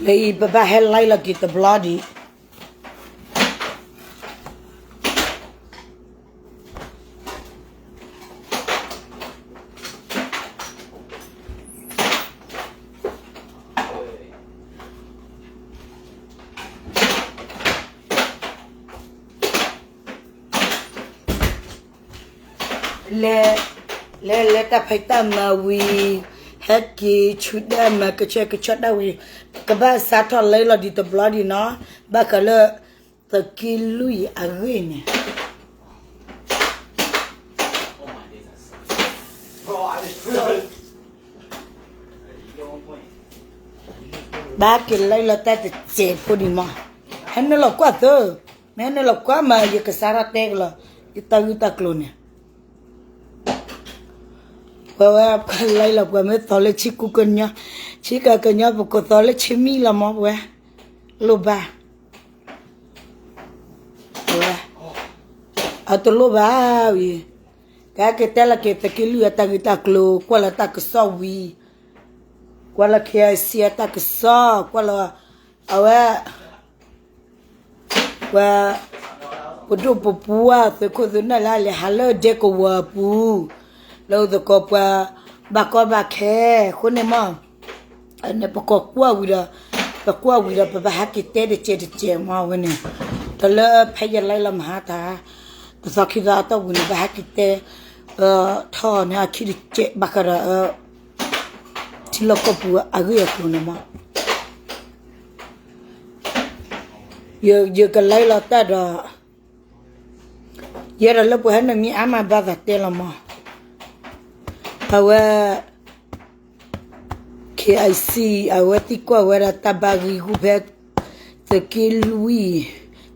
လၢအံၤပဘၣ်ဟဲ live လီၤက့ၤတဘျီဒံး လဲၤ လဲၤ လဲၤတၢ်ဖံးတၢ်မၤဝံၤ ဟဲက့ၤဆူဒၣ်မၤကဆှဲကဆှီဒၣ်ဝံၤ ကဘၣ်စးထီၣ် live လီၤဒံးတဘျီဒံးနီၤ ဘၣ်ဃးလၢ သုးက့လွံၢ်အဂ့ၢ်န့ၣ် ဘၣ်က့ၤ live လီၤတၢ်တစဲးဖိဒံးမး ဟဲနုာ်လီၤကွၢ်သၢ မ့ၢ်ဟဲနုာ်လီၤကွၢ်မး ယကစးထီၣ်တဲကလီၤ ယတၢ်ဂ့ၢ်တၢ်ကျိၤန့ၣ် ပဝဲပှၤ live လီၤ ပှၤမ့ၢ်သီလၢဆံကူကညီ ဆံကကညီ ပကသီလၢဆံမံလီၤမး ပဝဲ လိၣ်ဘၣ် ပဝဲ အတလိၣ်ဘၣ်ဝံၤ ကဟဲက့ၤတဲလီၤက့ၤ သုးက့လွံၢ်အတၢ်ဂ့ၢ်တၢ်ကျိၤ ကွၢ်လၢတၢ်ကစီၣ်ဝံၤ ကွၢ်လၢ KIC အတၢ်ကစီၣ် ကွၢ်လၢ အဝဲ ပှၤ ပဒိၣ်ပပှၢ်သုးခိၣ်သုးနၢ်လၢအလဲၤဟးလၢဒဲကဝီၤအပူၤ လၢအိၣ်သကိးပှၤ ဘၣ်ကီဘၣ်ခဲ အဃိန့ၣ်မး န့ၣ်ပကီၢ်ကွၢ်ဝံၤဒီး ပကွၢ်ဝံၤဒီး ပဘၣ်ဟဲက့ၤတဲတစဲးတစဲးမးဝဲန့ၣ် တၢ်လၢဖဲယ live လီၤမဟါတၢ် တသီခံသီအတီၢ်ပူၤန့ၣ် ဘၣ်ဟဲက့ၤတဲ ထီၣ်န့ၢ်အခံတစဲး ဘၣ်ဃးဒီး ထံလီၢ်ကီၢ်ပူၤအဂ့ၢ်အကျိၤန့ၣ်မး ယက live လီၤတၢ်ဒီး ယဲဒၣ်လၢပှၤဟဲနုာ်မံအါမးဘၣ်သးတဲလီၤမး အဝဲ KIC အဝဲသံကွၢ်ဝဲဒၣ်တၢ်ဘၣ်ဂံာ်ဂူာ်ဖဲ သုးက့လွံၢ်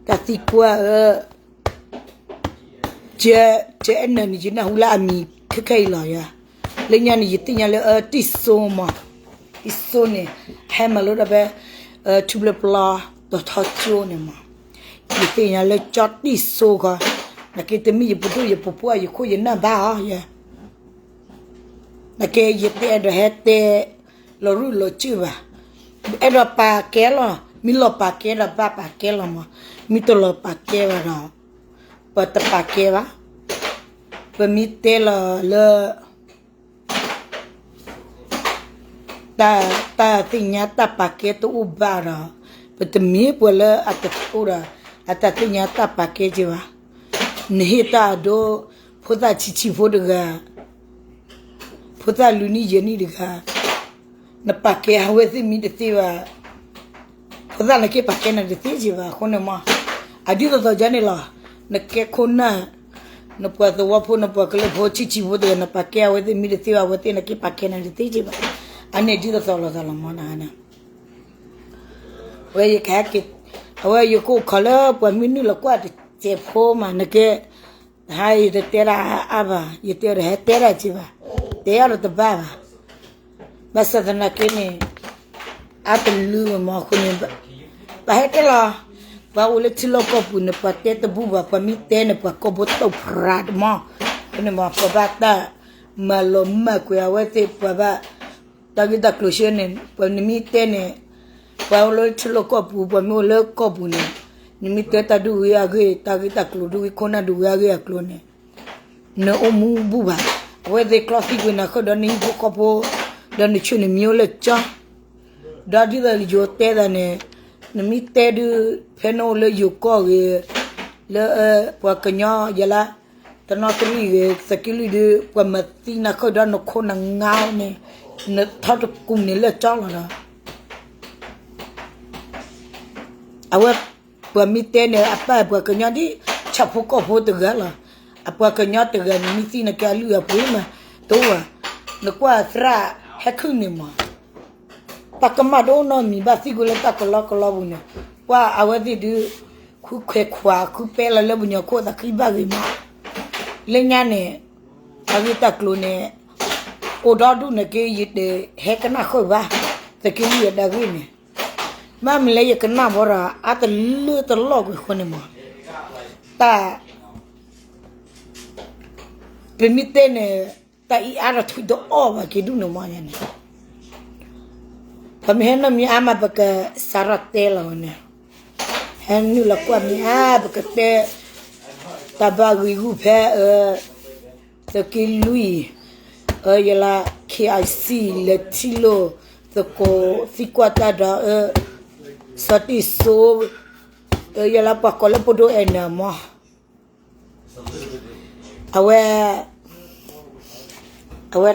တၢ်သံကွၢ်အၢ ကဲ ကဲနၢ်န့ၣ် ယနၢ်ဟူလၢအမံၤခဲခဲအံၤလီၤယၤ လၢညါန့ၣ် ယသ့ၣ်ညါလၢအတံၢ်စိမး တံၢ်စိန့ၣ် ဟဲမၤလိဒၣ်ဖဲ ထူပျဲပျီ တီၤထီကၠိန့ၣ်မး ယသ့ၣ်ညါလၢကၠီတံၢ်စိဃီ နာ်က့တမ့ၢ်ယပဒိၣ်ယပပှၢ်ယခိၣ်ယနၢ်ဘၣ်အီၤယဲ နာ်က့ယတအဲၣ်ဒိးဟဲတဲ လီၤရူၢ်လီၤစၢၢ်ဘၣ် အဲၣ်ဒိးပာ်ကဲလီၤ မ့ၢ်လီၤပာ်ကဲဒီးဘၣ်ပာ်ကဲလီၤမး မ့ၢ်တလီၤပာ်ကဲဘၣ်ဒီး ပတပာ်ကဲဘၣ် ပမ့ၢ်တဲလီၤလၢ တၢ် တၢ်သ့ၣ်ညါတၢ်ပာ်ကဲတအိၣ်ဘၣ်ဒီး ပတမ့ၢ်ပှၤလၢအတအိၣ်ဒီး အတၢ်သ့ၣ်ညါတၢ်ပာ်ကဲက့ဘၣ်. နဟ့ၣ်တၢ်အဒိ ဖိသၣ်ဆံးဆံးဖိတဂၤ ဖိသၣ်လွံၢ်နံၣ်ယဲၢ်နံၣ်တဂၤ နပာ်ကဲအဝဲသ့ၣ်မ့ၢ်တသ့ဘၣ်. ဖိသၣ်နက့ၤပာ်ကဲနၤတသ့က့ဘၣ်. အဃိန့ၣ်မး အဒ်သိးသိးယၤန့ၣ်လီၤ. နကဲခိၣ်နၢ် နပှၤသဝီဖိ နပှၤကလုာ်ဖိ ဆံးဆံးဖိတဂၤ နပာ်ကဲအဝဲသ့ၣ်မ့ၢ်တသ့ဘၣ် အဝဲသ့ၣ်နက့ၤပာ်ကဲနၤတသ့က့ဘၣ်. အန့ၣ်ဒ်သိးသိးလိာ်သးလီၤမးနၤန့ၣ် ဝဲယကဟဲက့ၤ အဝဲယကအိၣ်ခိးလၢပှၤမ့ၢ်နုာ်လီၤကွၢ်တစဲးဖိမး နကဲ ဟါယတတဲဒၣ်အါဘၣ် ယတဲဒီးဟဲတဲဒၣ်က့ဘၣ် တဲအါဒီးတဘၣ်ဘၣ်. ဘၣ်ဆၣ်သနာ်က့န့ၣ် အါတလုၢ်ဝဲမး အဃိန့ၣ် ပှၤဟဲတဲလီၤ ပှၤအိၣ်လၢထံလီၢ်ကီၢ်ပူၤန့ၣ် ပှၤတဲတဘူၣ်ဘၣ် ပှၤမ့ၢ်တဲန့ၣ် ပှၤကိာ်ဘိတိၢ်ဖြးတမး အဃိန့ၣ်မး ပှၤဘၣ်တၢ်မၤလီၤမၢ်ကွံာ်အဝဲသ့ၣ် ပှၤဘၣ် တၢ်ဂ့ၢ်တၢ်ကျိၤဆှၢန့ၣ် ပှၤနမ့ၢ်တဲန့ၣ် ပှၤအိၣ်လၢထံလီၢ်ကီၢ်ပူၤ ပှၤမ့ၢ်အိၣ်လၢကီၢ်ပူၤန့ၣ် နမ့ၢ်တဲတၢ်ဒုးဝံၤအဂ့ၢ် တၢ်ဂ့ၢ်တၢ်ကျိၤဒုးဝံၤ ခိၣ်နၢ်ဒုးဝံၤအဂ့ၢ်အကျိၤန့ၣ် နအိၣ်မူဘူၣ်ဘၣ်. အဝဲသ့ၣ်ကျီသံကွံာ်နၤဃုာ်ဒီးနဟံၣ်ဖိဃီဖိ ဒီးနဆူၣ်နမံၤအိၣ်လၢကၠီ ဒီးဒ်သိးယိၤတဲသးန့ၣ် နမ့ၢ်တဲဒုး ဖဲနအိၣ်လၢယိၤကီၢ်ဂ့ၤ လၢပှၤကညီယဲလၢ တနီသရံၣ်ဂ့ၤ သုးက့လွံၢ်ဒုး ပှၤမၤသံနၤဃုာ်ဒီးနခိၣ်နငါန့ၣ် နထီၣ်တကူးန့ၣ်လၢကၠီလီၤဒီး အဝဲ ပှၤမ့ၢ်တဲန့ၣ် အပၢ်ပှၤကညီဒ် ဆၣ်ဖိကီၢ်ဖိတဂၤလီၤ. အပှၤကညီတဂၤန့ၣ် မ့ၢ်သံနၤကဲအလုၢ်အပှ့ၤမး တအိၣ်ဘၣ်. နကွၢ်သရၣ်ဟဲခုၣ်န့ၣ်မး တၢ်ကမၣ်တအိၣ်နီတမံၤဘၣ်သံကွံာ်လၢတၢ်ကလီကလီပူၤန့ၣ် ကွၢ်အဝဲသ့ၣ်ဒုး ဃုခွဲးခွး ဃုပဲလီၤလၢပှၤကညီခိၣ်သးခုဘၣ်ဂ့ၤမး လၢညါန့ၣ် တၢ်ဂ့ၢ်တၢ်ကျိၤန့ၣ် အိၣ်ဒီဒူၣ်န့ၣ်က့ ယတဟဲကနၣ်ဃုာ်ဘၣ် သုးက့လွံၢ်အတၢ်ဂ့ၢ်န့ၣ် မ့မ့ၢ်လၢယကနၣ်ဘၣ်ဒီး အါတလၢတလီၢ်ကွံာ်အဃိန့ၣ်မး တၢ် ပမ့ၢ်တဲန့ၣ် တၢ်အံၤအါဒီးထွံၣ်တအီၣ်ဘၣ်က့ၤဒူၣ်န့ၣ်မးန့ၣ် ပမ့ၢ်ဟဲနုာ်မံၤအါမး ပကစးထီၣ်တဲလီၤဝဲန့ၣ်, ဟဲနုာ်လီၤကွၢ်မံၤအါ ပကတဲ တၢ်ဘၣ်ဂံာ်ဂူာ်ဖဲ သုးက့လွံၢ် ယလၢ K I C လဲၤထံၣ်လိာ်သကိးသံကွၢ်တၢ်ဒီး စီၤတံၢ်စိ ယလၢပှၤကိးလၢဖိဒိၣ်အဲၣ်နၤမး, အဝဲ အဝဲ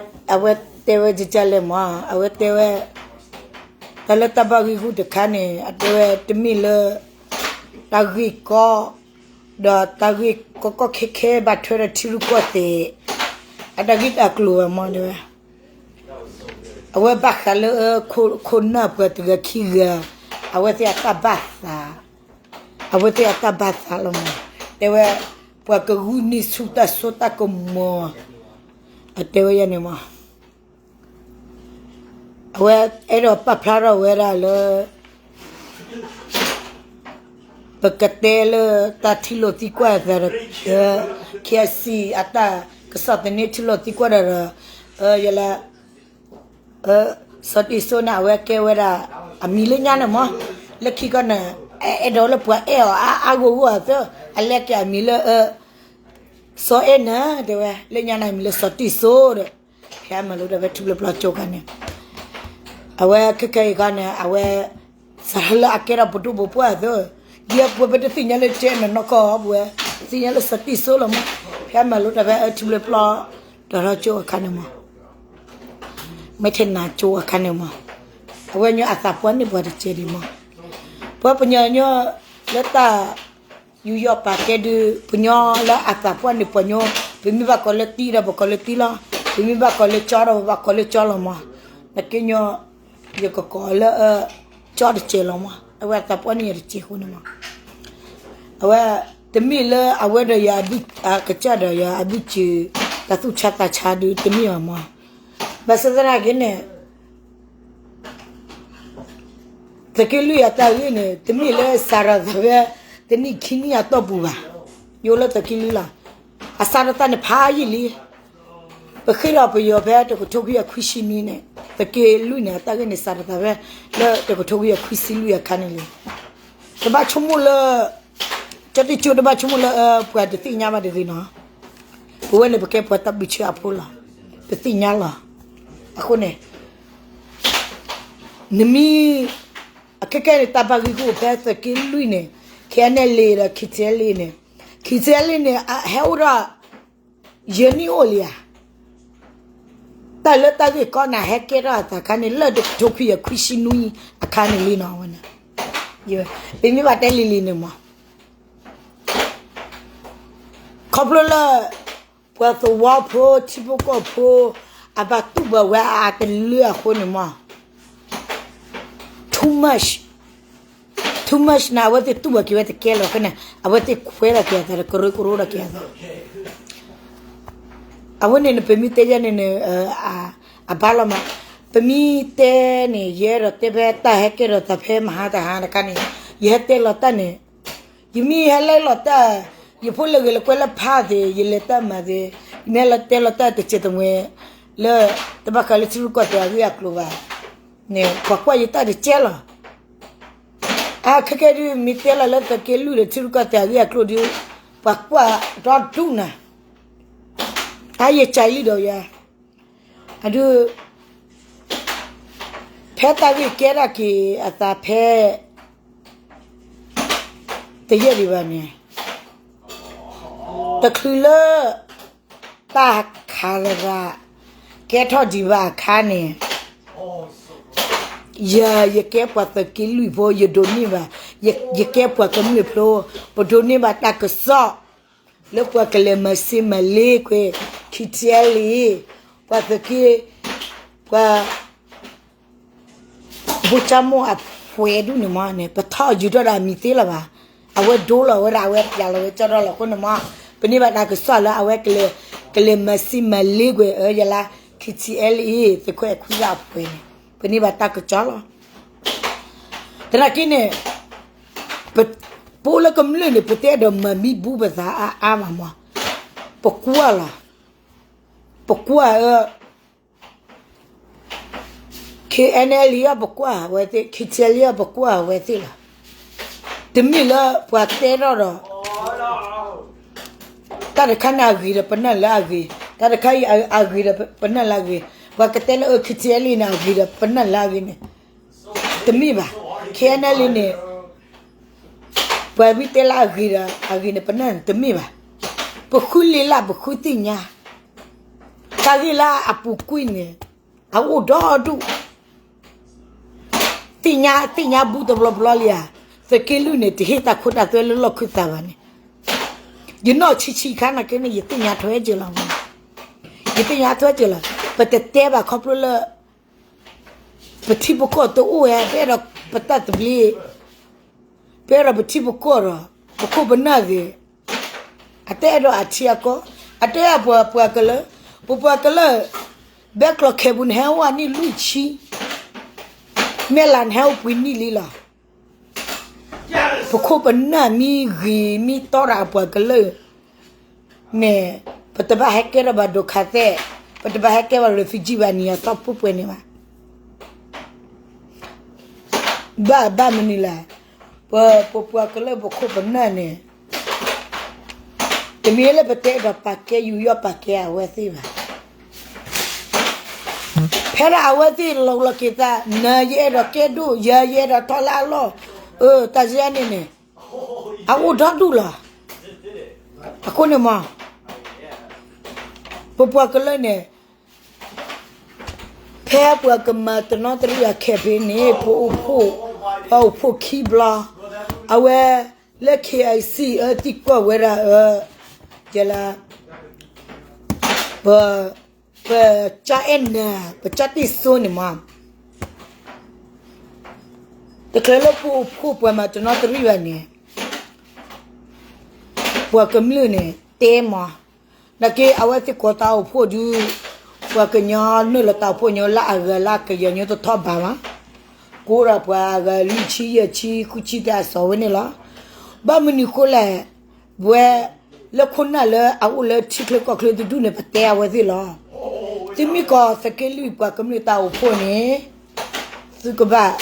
တဲဝဲဒ်လဲၣ်မး, အဝဲတဲဝဲ တၢ်လၢတၢ်ဘၣ်ဂံာ်ဂူာ်တခါန့ၣ် အတဲဝဲတမ့ၢ်လၢ တၢ်ဂ့ၢ်ကီ ဒီးတၢ်ဂ့ၢ်ကီကီခဲခဲဘၣ်ထွဲဒီးထံရူၢ်ကီၢ်သဲး အတၢ်ဂ့ၢ်တၢ်ကျိၤဘၣ်မး တဲဝဲ အဝဲဘၣ်ဃးလၢ ခိၣ်နၢ်ပှၤတဂၤခံဂၤ အဝဲသ့ၣ်အတၢ်ဘၣ်သး, အဝဲသ့ၣ်အတၢ်ဘၣ်သးလီၤမး, တဲဝဲ ပှၤကဂုာ်န့ၢ်ဆူၣ်တၢ်စိတၢ်ကမီၤ, အတဲဝဲယဲန့ၣ်မး, အဝဲအဲၣ်ဒိးပာ်ဖျါထီၣ်ဝဲဒၣ်လၢ ပကတဲလၢတၢ်ထံၣ်လိာ်သံကွၢ်အသးဒီး K I C အတၢ်ကစီၣ်သန့ထံၣ်လိာ်သံကွၢ်ဒီး ယလၢ စီၤတံၢ်စိန့ၣ် အဝဲကဲဝဲဒၣ် အမံၤလၢညါန့ၣ်မး, လၢခံကီၢ်န့ၣ် အဲၣ်ဒိးလၢပှၤအဲၣ်အီၤအါအါဂီၢ်ဂီၢ်အသိး အလဲက့ၤအမံၤလၢ စီၤအဲၣ်နၤ တဲဝဲ လၢညါန့ၣ် အမံၤလၢစီၤတံၢ်စိဒီး ဖဲအမၤလိတၢ်ဖဲထူပျ့ၤပျီကၠိခါန့ၣ် အဝဲခဲခဲအံၤခါန့ၣ် အဝဲ စးထီၣ်လၢအကဲထီၣ်ပဒိၣ်ပပှၢ်အသိး ယဲပဝဲပတသ့ၣ်ညါလၢကဲနနီၢ်ကီၢ် ပဝဲ သ့ၣ်ညါလၢစီၤတံၢ်စိလီၤမး, ဖဲအမၤလိတၢ်ဖဲထူပျ့ၤပျီ တီၤထီကၠိအခါန့ၣ်မး မဲထ့နၤကၠိအခါန့ၣ်မး, အဝဲညီအသးပှၢ်န့ၢ်ပှၤတကဲဒံးမး, ပှၤပညီညီ လၢတၢ် ယူးယီၣ်ပာ်ကဲဒုး ပညီလၢအသးပှၢ်န့ၢ်ပှၤညီ, ပမ့ၢ်ဘၣ်ကိးလၢတံၢ်ဒီးပကိးလၢတံၢ်လီၤ, ပမ့ၢ်ဘၣ်ကိးလၢကၠီဒီးပဘၣ်ကိးလၢကၠီလီၤမး, နက့ညီ ယကကိးလၢ ကၠီတကဲလီၤမး, အဝဲအသးပှၢ်န့ၢ်ယၤတကဲအဃိန့ၣ်မး, အဝဲ တမ့ၢ်လၢအဝဲဒီးယၤ ကစၢ်ဒီးယၤအဘုၣ်စၢၤ တၢ်သူၣ်ဆါသးဆါဒုးတမ့ၢ်ဘၣ်မး, ဘၣ်ဆၣ်သနာ်က့န့ၣ် သုးက့လွံၢ်အတၢ်ဂ့ၢ်န့ၣ် တမ့ၢ်လၢစးထီၣ်သးဖဲ တနံၣ်ခံနံၣ်အတီၢ်ပူၤဘၣ်, ယအိၣ်လၢသုးက့လွံၢ်လီၤ, အစးထီၣ်သးန့ၣ်ဖးယံာ်လံ, ပဃ့ဒီးပယီၤဖဲတကထိခွံကယၤခွံဆံနွံန့ၣ် သုးက့လွံၢ်န့ၣ် အတၢ်ဂ့ၢ်န့ၣ်စးထီၣ်သးဖဲ လၢတကထိခွံကယၤခွံဆံလွံၢ်အခါန့ၣ်လံ, တဘၣ်ဆိကမိၣ်လၢ ကၠီတံၢ်ကၠိတဘၣ်ဆိကမိၣ်လၢ ပှၤတသ့ၣ်ညါဘၣ်တဂ့ၤနီၤ, ပဝဲန့ၣ်ပကဲပှၤတၢ်ဘုးဆၢအဖိလီၤ, ပသ့ၣ်ညါလီၤ, အဃိန့ၣ် နမ့ၢ် အခဲကဲန့ၣ် တၢ်ဘၣ်ဂံၢ်ဂူာ်ဖဲသုးက့လွံၢ်န့ၣ် KNLA ဒီး KTLA န့ၣ်, KTLA န့ၣ် ဟဲအိၣ်ထီၣ် ယဲၢ်နံၣ်အိၣ်လံဧါ, တၢ်လၢတၢ်ဂ့ၢ်ကီနၤဟဲကဲထီၣ်အသးခါန့ၣ် လၢတကထိခွံကယၤခွံဆံနွံအခါန့ၣ်လံနီၤ, အဝဲန့ၣ် ပမ့ၢ်ဘၣ်တဲလံၤလံၤန့ၣ်မး ခီဖျိလၢ ပှၤသဝီဖိ ထံဖိကီၢ်ဖိ အဘၣ်တူၢ်ဘၣ်ဝဲအါအါတလၢအဃိန့ၣ်မး too much, too much န့ၣ် အဝဲသ့ၣ်တူၢ်ဘၣ်က့ၤဝဲတကဲလီၤဖဲန့ၣ် အဝဲသ့ၣ်ခွဲးထီၣ်က့ၤအသးဒီးကရၢကရိထီၣ်က့ၤအသး အဝဲန့ၣ်န့ၣ် ပမ့ၢ်တဲယဲန့ၣ်န့ၣ် အဘၣ်လီၤမး, ပမ့ၢ်တဲန့ၣ် ယအဲၣ်ဒိးတဲဖဲတၢ်ဟဲကဲထီၣ်သးဖဲမဟါတဟါတခါန့ၣ် ယဟဲတဲလီၤတၢ်န့ၣ် ယမ့ၢ်ဟဲလဲၤလီၤတၢ် ယဖိလၢဂ့ၤလၢကွဲလၢဖးသ့ၣ် ယလဲၤတၢ်မၤသ့ၣ် ယမ့ၢ်ဟဲလီၤတဲလီၤတၢ်တစဲးတမှဲ လၢ တဘၣ်ဃးလၢထံရူၢ်ကီၢ်သဲးအဂ့ၢ်အကျိၤဘၣ်န့ၣ် ပှၤကွၢ်ယတၢ်တကဲလီၤ. အခဲကဲဒုး မ့ၢ်တဲလီၤလၢသုးက့လွံၢ်ဒီးထံရူၢ်ကီၢ်သဲးအဂ့ၢ်အကျိၤဒုး ပှၤကွၢ်ဒီဒူၣ်နၤ အါယကၢ်လံဒီးယၤ အဒုး ဖဲတၢ်ဂ့ၢ်ကဲထီၣ်က့ၤအသးဖဲ တယဲၢ်ဒံးဘၣ်န့ၣ် တချုးလၢ တၢ်ခးရၤ ကဲထီၣ်ဒံးဘၣ်အခါန့ၣ် ယၤ ယကဲပှၤသုးက့လွံၢ်ဖိ ယဒိးန့ၢ်ဘၣ် ယကဲပှၤကမျၢၢ်ဖိ ပဒိးန့ၢ်ဘၣ်တၢ်ကစီၣ် လၢပှၤကလဲၤမၤစ့မၤလ့ကွံာ် KTLA ပှၤသုးက့ ပှၤ ဘိၣ်ကၠၢ်မိၢ်အဖှဲးဒူၣ်န့ၣ်မးန့ၣ် ပထီၣ်ယူၤထီၣ်ဒီးအမံၤသ့လီၤဘၣ်. အဝဲဒိလီၤဝဲဒၣ် အဝဲပျးလီၤဝဲကၠီထီၣ်လီၤအဃိန့ၣ်မး ပန့ၢ်ဘၣ်တၢ်ကစီၣ်လၢအဝဲကလဲၤ ကလဲၤမၤစ့မၤလ့ကွံာ် အၢ ယလၢ KTLA သုးခိၣ်အဲၣ်ခွံဂၤအဖှဲးန့ၣ် ပန့ၢ်ဘၣ်တၢ်ကစီၣ်လီၤ. သနာ်က့န့ၣ် ပအိၣ်လၢကမျၢၢ်န့ၣ် ပတအဲၣ်ဒိးမၤမံဘူပသးအါအါဘၣ်မး ပကွၢ်လီၤ. ပကွၢ်အၢ KNLA အပကွၢ်ဝဲသ့ၣ်, KTLA အပကွၢ်ဝဲသ့ၣ်လီၤ. တမ့ၢ်လၢပှၤတဲထီၣ်ဒီး တၢ်တခါန့ၣ်အဂ့ၤဒီးပနၢ်လၢအဂ့ၤ, တၢ်တခါအံၤအဂ့ၤဒီးပနၢ်လၢအဂ့ၤ, ပှၤကတဲလၢ KTLA န့ၣ် အဂ့ၤဒီးပနၢ်လၢအဂ့ၤန့ၣ် တမ့ၢ်ဘၣ်. KNLA န့ၣ် ပှၤမ့ၢ်တဲလၢအဂ့ၤဒီး အဂ့ၤန့ၣ် ပနၢ်န့ၣ်တမ့ၢ်ဘၣ်. ပဃုလ့လၢ် ပဃုသ့ၣ်ညါ, တၢ်ဂ့ၢ်လၢအပူၤကွံာ်န့ၣ် အအိၣ်ဒီဒူၣ်, သ့ၣ်ညါ သ့ၣ်ညါဘူးတဘျီဘျီလံဧါ. သုးက့လွံၢ်န့ၣ် တဟ့ၣ်တၢ်ခိတၢ်သွဲလၢလီၢ်ခၢၣ်သးဘၣ်န့ၣ်, ယနီၢ်ဆံးဆံးခါနာ်က့န့ၣ် ယသ့ၣ်ညါထွဲက့ၤလီၤ, ယသ့ၣ်ညါထွဲက့ၤလီၤ. ပတတဲဘၣ်ခီဖျိလၢ ပထံပကီၢ်တအိၣ်ဝဲ ပအဲၣ်ဒိးပတၢ်သဘျ့, ပအဲၣ်ဒိးပထံပကီၢ်ဒီး ပခိၣ်ပနၢ်ဂ့ၤ, အတအဲၣ်ဒိးအထံအကီၢ်, အတအဲၣ်ပှၤပှၤကလၢာ်, ပပှၤကလၢာ် ဘဲကျိးခဲပူၤန့ၣ် ဟဲအိၣ်အနံၣ်လွံၢ်ဆံ, မဲၢ်လးန့ၣ် ဟဲအိၣ်ပှဲၤနံၣ်လံလီၤ. ပခိၣ်ပနၢ်မ့ၢ်ဂ့ၤမ့ၢ်တီဒီးအပှၤကလၢာ်န့ၣ် ပတဘၣ်ဟဲကဲထီၣ်ဘၣ်ဒိးခးသဲး, ပတဘၣ်ဟဲကဲဘၣ် refugee ဘၣ် နံၤအသီပှဲၤပှဲၤန့ၣ်ဘၣ်. ဘၣ်ဘၣ်မနုၤလဲၣ်, ပ ပပှၤကလၢာ်ပခိၣ်ပနၢ်န့ၣ် တမ့ၢ်လၢပတဲဒီးပာ်ကဲယူးယီၣ်ပာ်ကဲအဝဲသ့ၣ်ဘၣ်. ဖဲဒၣ်အဝဲသ့ၣ်လီၤလီၤက့ၤသး နၤယအဲၣ်ဒိးကဲဒိၣ် ယၤယအဲၣ်ဒိးထီၣ်လၢအလီၢ်, အၢ တၢ်ယဲန့ၣ်န့ၣ် အအိၣ်ဒီဒူၣ်လီၤ. အဃိန့ၣ်မ့ၢ် ပပှၤကလၢာ်န့ၣ် ဖဲပှၤကမၤတနီသရံၣ်အ campaign န့ၣ် ပအိၣ်ဖှိၣ်, ပှၤအိၣ်ဖှိၣ်ခံဘျီ, အဝဲလၢ KIC အသံကွၢ်ဝဲဒၣ် အၢ ကဲလၢ ပ ပကၠီအဲၣ်နၤ ပကၠီတ့ၢ်စိန့ၣ်မး တချုးလၢပအိၣ်ဖှိၣ်ပှၤမၤတနီသရံၣ်ဘၣ်န့ၣ် ပှၤကမျၢၢ်န့ၣ် တဲမး, နာ်က့အဝဲသ့ၣ်ကိးတၢ်အိၣ်ဖှိၣ်ဒုး ပှၤကညီနုာ်လီၤတၢ်အိၣ်ဖှိၣ်ညိလၢအဂၤလၢအကယၤညိတထီၣ်ဘးမး, ကိးဒီးပှၤအဂၤလွံၢ်ဆံယဲၢ်ဆံ ဃုဆံတၢ်အစီၤဝဲန့ၣ်လီၤ. ဘၣ်မနုၤဃိလဲၣ်, ပဝဲလၢခိၣ်နၢ်လၢအအိၣ်လၢထံချၢကီၢ်ချၢတဒူၣ်န့ၣ် ပတဲအဝဲသ့ၣ်လီၤ. သုမ့ၢ်ကီးသုးက့လွံၢ်ပှၤကမျၢၢ်တၢ်အိၣ်ဖှိၣ်န့ၣ် သုကဘၣ်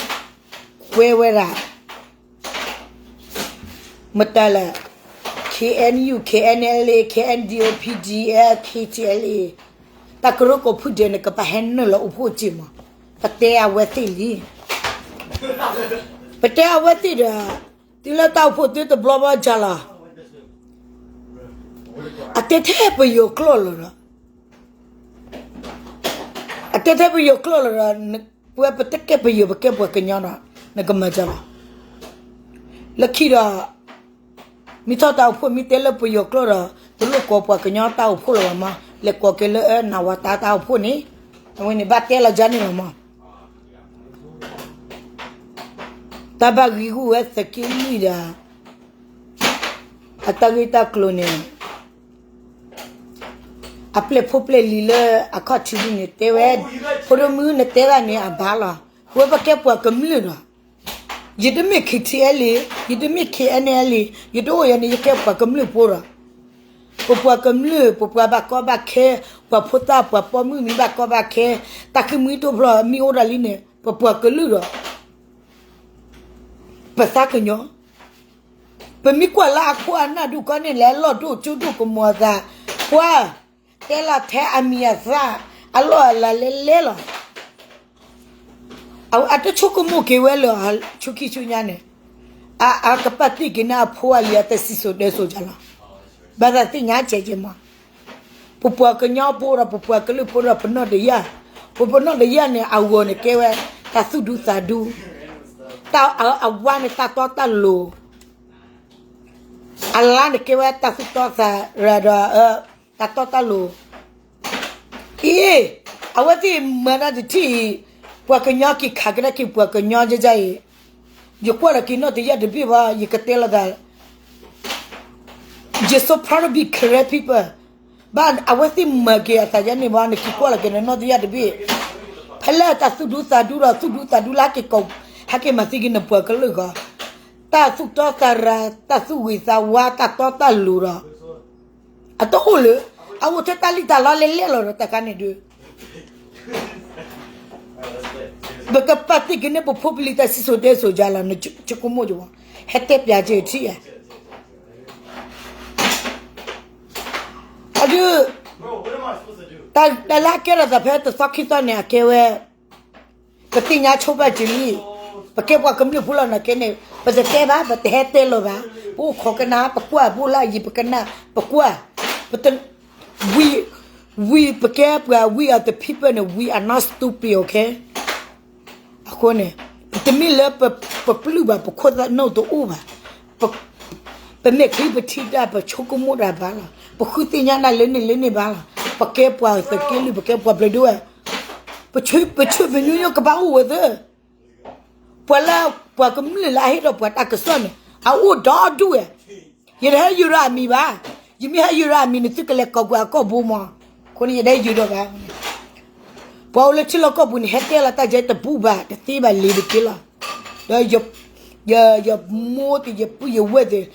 ကွဲဝဲဒၣ် မတၤလဲၣ်, KNU, KNLA, KNDO, PDF, KTLA, တၢ်ကရၢကိးဖုဒဲးန့ၣ် ကပာ်ဟဲနုာ်လီၤအိၣ်ဖှိၣ်စ့ၢ်မး, ပတဲအဝဲသ့ၣ်လံ. ပတဲအဝဲသ့ၣ်ဒီး တုၤလၢတၢ်အိၣ်ဖှိၣ်သ့တဘျီဘၣ်ကၢ်လီၤ. အတဲထဲပယီၤကျိာ်လီၤဒီး အတဲထဲပယီၤကျိာ်လီၤဒီး ပဝဲပတကဲပယီၤ ပကဲပှၤကညီဒီး နကမၤကၢ်လီၤ. လၢခံဒီး မ့ၢ်ထီၣ်တၢ်အိၣ်ဖှိၣ်မ့ၢ်တဲလၢပယီၤကျိာ်ဒီး တလိၣ်ကိးပှၤကညီတၢ်အိၣ်ဖှိၣ်လၢၤဘၣ်မး, လဲၤကိးက့ၤလၢအၢနဝၤတၢ်တၢ်အိၣ်ဖှိၣ်န့ၣ်, အဝဲန့ၣ်ဘၣ်တဲလီၤကၢ်န့ၣ်လီၤမး. တၢ်ဘၣ်ဂံၢ်ဂူာ်ဝဲသုးက့လွံၢ်ဒီး အတၢ်ဂ့ၢ်တၢ်ကျိၤန့ၣ် အပျဲၢ်ဖိပျဲၢ်လံၤလၢအခီၣ်ထံးဒ်န့ၣ်တဲဝဲ, ဖိဒိၣ်မုၣ်နတဲဒၣ်န့ၣ်အဘၣ်လီၤ. ပဝဲပကဲပှၤကမျၢၢ်ဒီး ယတမ့ၢ် KTLA, ယတမ့ၢ် KNLA, ယတအိၣ်ယၤန့ၣ် ယကဲပှၤကမျၢၢ်ဖိဒီး ပပှၤကမျၢၢ် ပပှၤဘၣ်ကီဘၣ်ခဲ, ပှၤဖိသၣ်ပှၤပိာ်မုၣ်မ့ၢ်ဘၣ်ကီဘၣ်ခဲ, တၢ်ဃ့ၢ်မှံဟးဖျိးမ့ၢ်အိၣ်ဒၣ်လံန့ၣ် ပပှၤကလုာ်ဒီး ပသးကညီၤ, ပမ့ၢ်ကွၢ်လၢအခိၣ်အနၢ်ဒူၣ်ကီန့ၣ် လဲၤလီၢ်ဒိၣ်ကၠိဒိၣ်ကမီၤသး, ပှၤတဲလီၤထဲအမံၤအသၣ်, အလီၢ်အလၤလဲလဲလီၤ. အတဆိကမိၣ်က့ၤဝဲလၢ ဆူခံဆူညါန့ၣ် အကပာ်တ့ၢ်က့ၤန့ၢ်အဖိအလံၤအတစံၣ်စိၤတဲစိၤကၢ်လီၤ. ဘၣ်သးသ့ၣ်ညါကဲကဲမး, ပပှၤကညီဖိဒီး ပပှၤကလုာ်ဖိဒီး ပနီၣ်တယၢ်, ပပနီၣ်တယၢ်န့ၣ် အဂီၤန့ၣ်ကဲဝဲ တၢ်သူၣ်ဒူသးဒူ, တၢ်အဝါန့ၣ် တၢ်တီတၢ်လိၤ, အလါန့ၣ်ကဲဝဲတၢ်သူၣ်တီသးရၤဒီး တၢ်တီတၢ်လိၤ အံၤ, အဝဲသ့ၣ်မၤတၢ်တထံၣ်အံၤ, ပှၤကညီက့ၤခးကဒါက့ၤပှၤကညီယဲယဲအံၤ, ယကွၢ်လီၤက့ၤနီၣ်တယၢ်တဘ့ၣ်ဘၣ် ယကတဲလီၤသး, you so proud to be Karen people, ဘၣ်အဝဲသ့ၣ်မၤက့ၤအသးယဲန့ၣ်ဘၣ် နက့ၤကွၢ်လီၤက့ၤနနီၣ်တယၢ်တဘ့ၣ်, ဖဲလၢတၢ်သူၣ်ဒူသးဒူဒီး သူၣ်ဒူသးဒူလၢက့ၤကိး, ဟဲက့ၤမၤသံက့ၤနပှၤကလုာ်ဂီၢ်, တၢ်သူၣ်တီသးရၤ တၢ်သူၣ်ဂ့ၤသးဝါ တၢ်တီတၢ်လိၤဒီး အတအိၣ်လၢၤ, အအိၣ်ထဲတၢ်လံၣ်တၢ်လီလဲလဲလီၤဒီး တၢ်ခါန့ၣ်ဒုး, တပာ်တ့ၢ်က့ၤန့ၣ် ပဖိပလံၤတၢ်စံၣ်စိၤတဲစိၤယါလီၤ, နဆိကမိၣ်ယဝဲ, ဟဲတဲပၠးက့ၤထံၣ်ဧါ. အဒုး, တၢ်လၢအကဲထီၣ်သးဖဲတသီခံသီန့ၣ် အကဲဝဲ, ပသ့ၣ်ညါဆိဘၣ်က့ၤလံ, ပကဲပှၤကမျၢၢ်ဖိလီၤနာ်က့န့ၣ် ပတတဲဘၣ်, ပတဟဲတဲလၢၤဘၣ်, ပအိၣ်ခိးကနၣ် ပကွၢ်, ပအိၣ်လၢအယံၤ ပကနၣ် ပကွၢ်, ပတ we, we ပကဲပှၤ we are the people န့ၣ် we are not stupid, okay. အဃိန့ၣ်, တမ့ၢ်လၢပပျုၢ်ဘၣ်, ပခိၣ်သနၢ်တအိၣ်ဘၣ်, ပမဲာ်ချံပထံၣ်တၢ် ပဆိကမိၣ်တၢ်ဘၣ်လီၤ, ပဃုသ့ၣ်ညါတၢ်လၢန့ၣ်လၢန့ၣ်ဘၣ်လီၤ, ပကဲပှၤသုးက့လွံၢ်, ပကဲပှၤဘျၢဒိဝဲ, ပဆၢပညိညိကဘၣ်အိၣ်ဝဲသ့ ပှၤလၢပှၤကမျၢၢ်လၢအဟ့ၣ်ဒီးပှၤတၢ်ကစီၣ်န့ၣ် အအိၣ်ဒီဒူၣ်ဝဲ, ယတဟဲယုာ်ဒီးအမံၤဘၣ်, ယမ့ၢ်ဟဲယုာ်ဒီးအမံၤန့ၣ် သုကလဲၤကိးကွံာ်အကီၢ်ဘိမး, အဃိန့ၣ်ယတဟဲယုာ်ဒီးဘၣ်. ပှၤအိၣ်လၢထံလီၢ်ကီၢ်ပူၤန့ၣ် ဟဲတဲလီၤတၢ်ယဲတဘူးဘၣ်, တသ့ဘၣ်လံၤတက့ၢ်လီၤ. ဒီးယမိၢ်သ့ၣ် ယပုၢ်ယဝဲၢ်သ့ၣ်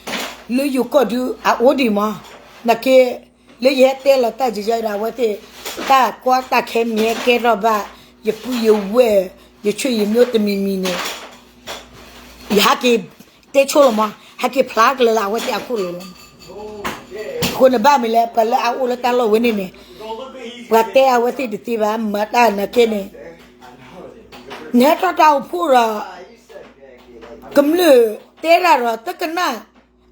လၢယိၤကီၢ်ဒုးအအိၣ်ဒံးမး, နာ်က့ လၢယဟဲတဲလီၤတၢ်ယဲယဲဒီး အဝဲသ့ၣ် တၢ်ကီတၢ်ခဲမ့ၢ်ဟဲကဲထီၣ်ဘၣ် ယပုၢ်ယဝဲၢ် ယဆွေယမျိုးတမံၤမံၤန့ၣ် ယဟဲက့ၤတဲဆိလီၤမး, ဟဲက့ၤဖျါကလဲၤလၢအဝဲသ့ၣ်အခိၣ်လိၤလီၤ. အဃိန့ၣ်ဘၣ်မ့ၢ်လဲၣ် ပှၤလၢအအိၣ်လၢတၢ်လီၢ်ဝဲန့ၣ်န့ၣ် ပှၤတဲအဝဲသ့ၣ်တသ့ဘၣ်, မၤတၢ်နာ်က့န့ၣ် နဟဲထီၣ်တၢ်အိၣ်ဖှိၣ်ဒီး ကမျၢၢ်တဲတၢ်ဒီး တကနၣ်,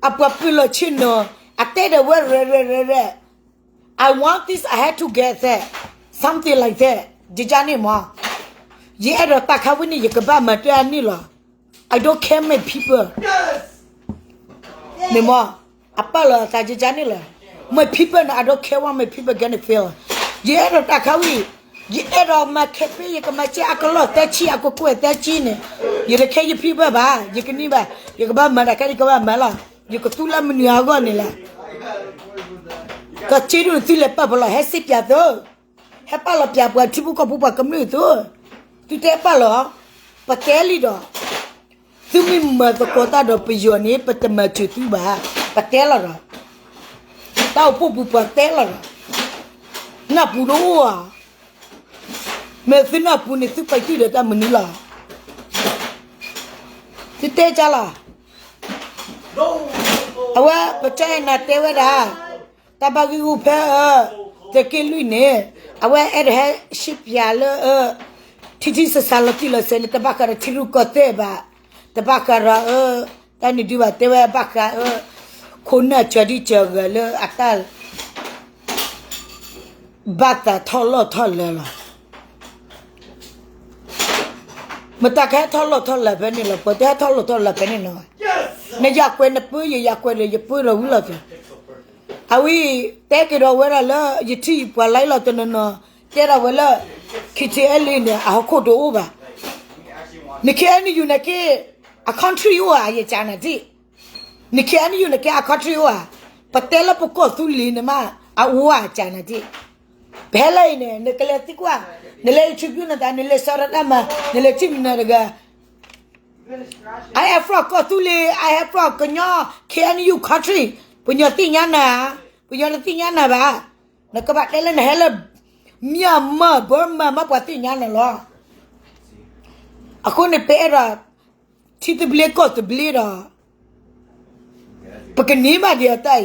အပှၤပၢၤလီၤဆ့ၣ်နီၤ အတဲဒီးဝဲရဲၣ်ရဲၣ်ရဲၣ်ရဲၣ်, I want this, I have to get that, something like that, ယကန့ၣ်မး, ယအဲၣ်ဒိးတၢ်ခါဝဲန့ၣ် ယကဘၣ်မၤတၢ်အန့ၣ်လီၤ. I don't care my people, န့ၣ်မး, အပာ်လီၤအသးယကန့ၣ်လီၤ. My people န့ၣ် I don't care what my people gonna feel, ယအဲၣ်ဒိးတၢ်ခါဝဲ, ယအဲၣ်ဒိးမၤ campaign ယကမၤစဲအကလီၢ် သၢဆံ အကကွဲၢ် သၢဆံန့ၣ်, ယတခဲယ people ဘၣ်, ယကန့ၢ်ဘၣ်, ယကဘၣ်မၤတၢ်ခဲအံၤ ယကဘၣ်မၤလီၤ. ယကသူလၢမနုၤအဂီၢ်န့ၣ်လဲၣ်. ကစ့ဒိၣ်န့ၣ်သုလဲၤပာ်ဖှိၣ်လီၤ, ဟဲစ့ပၠးသု, ဟဲပာ်လီၤပၠးပှၤထံဖိကီၢ်ဖိပှၤကမျၢၢ်သု, သုတဲပာ်လီၤ, ပတဲလံဒီး သုမ့ၢ်မၤသကိးတၢ်ဒီးပယီၤန့ၣ် ပတမၤစၢၤသုဘၣ်, ပတဲလီၤဒီး, တၢ်အိၣ်ဖှိၣ်ပူၤပှၤတဲလီၤဒီး, နၢ်ပူၤတအိၣ်ဧါ, မ့ၢ်သုနၢ်ပူၤန့ၣ် သုပာ်တံၢ်ဒီးတၢ်မနုၤလီၤ. သုတဲကလီၤ, အဝဲပတဲနၤတဲဝဲဒၣ်, တၢ်ဘၣ်ဂံၢ်ဂူာ်ဖဲအၢ, သုးက့လွံၢ်န့ၣ်, အဝဲအဲၣ်ဒိးဟဲစ့ပၠးလၢအၢ, ထံထံဆးဆးလီၤတံၢ်လီၤဆဲးန့ၣ် တဘၣ်ဃးဒီးထံရူၢ်ကီၢ်သဲးဘၣ်, တဘၣ်ဃးဒီးအၢ, တၢ်န့ၣ်ဒုးဘၣ် တဲဝဲဘၣ်ဃးအၢ, ခိၣ်နၢ်စၢၤဒံစၢၤဂၤလၢအတၢ် ဘၣ်သးထီၣ်လီၢ်ထီၣ်လၢၤလီၤ. မတၤကဟဲထီၣ်လီၢ်ထီၣ်လၢၤဖဲန့ၣ်လီၤ, ပှၤတဟဲထီၣ်လီၢ်ထီၣ်လၢၤဖဲန့ၣ်လီၤ. နယၤကွဲးနပၢယၤ ယၤကွဲးဒီးယပၢဒီးဝံၤလီၤ. အဝဲတဲက့ၤဒီးဝဲဒၣ်လၢ ယထံၣ်ပှၤ live လီၤတနီၤနီၤ တဲဒၣ်ဝဲလၢ KTLA န့ၣ် အဟီၣ်ခိၣ်တအိၣ်ဘၣ်. န KNU န့ၣ်က့ အ country အိၣ်ဧါ ယကနၣ်ဒံး. န KNU န့ၣ်က့ အ country အိၣ်ဧါ. ပတဲလၢပကီၢ်သူလ့ၤန့ၣ်မး အအိၣ်ဧါ ကနၣ်ဒံး. ပဟဲလၢအံၤန့ၣ် နကလဲၤသံကွၢ်, နလဲၤ interview နသး နလဲၤစးထီၣ်တၢ်မၤ, နလဲၤထံၣ်မနုၤတဂၤ. I have from ကီၢ်သူလ့ၤ, I have from ကညီ KNU country, ပညီသ့ၣ်ညါနၤ, ပညီတသ့ၣ်ညါနၤဘၣ်. နကဘၣ်တဲလၢနဟဲလၢ Myanmar, Burma မး ပှၤသ့ၣ်ညါနၤလီၤ. အဃိန့ၣ် ပအဲၣ်ဒိး ထံသဘျ့ကီၢ်သဘျ့ဒီး ပကန့ၢ်ဘၣ်ဒံးအတၢ်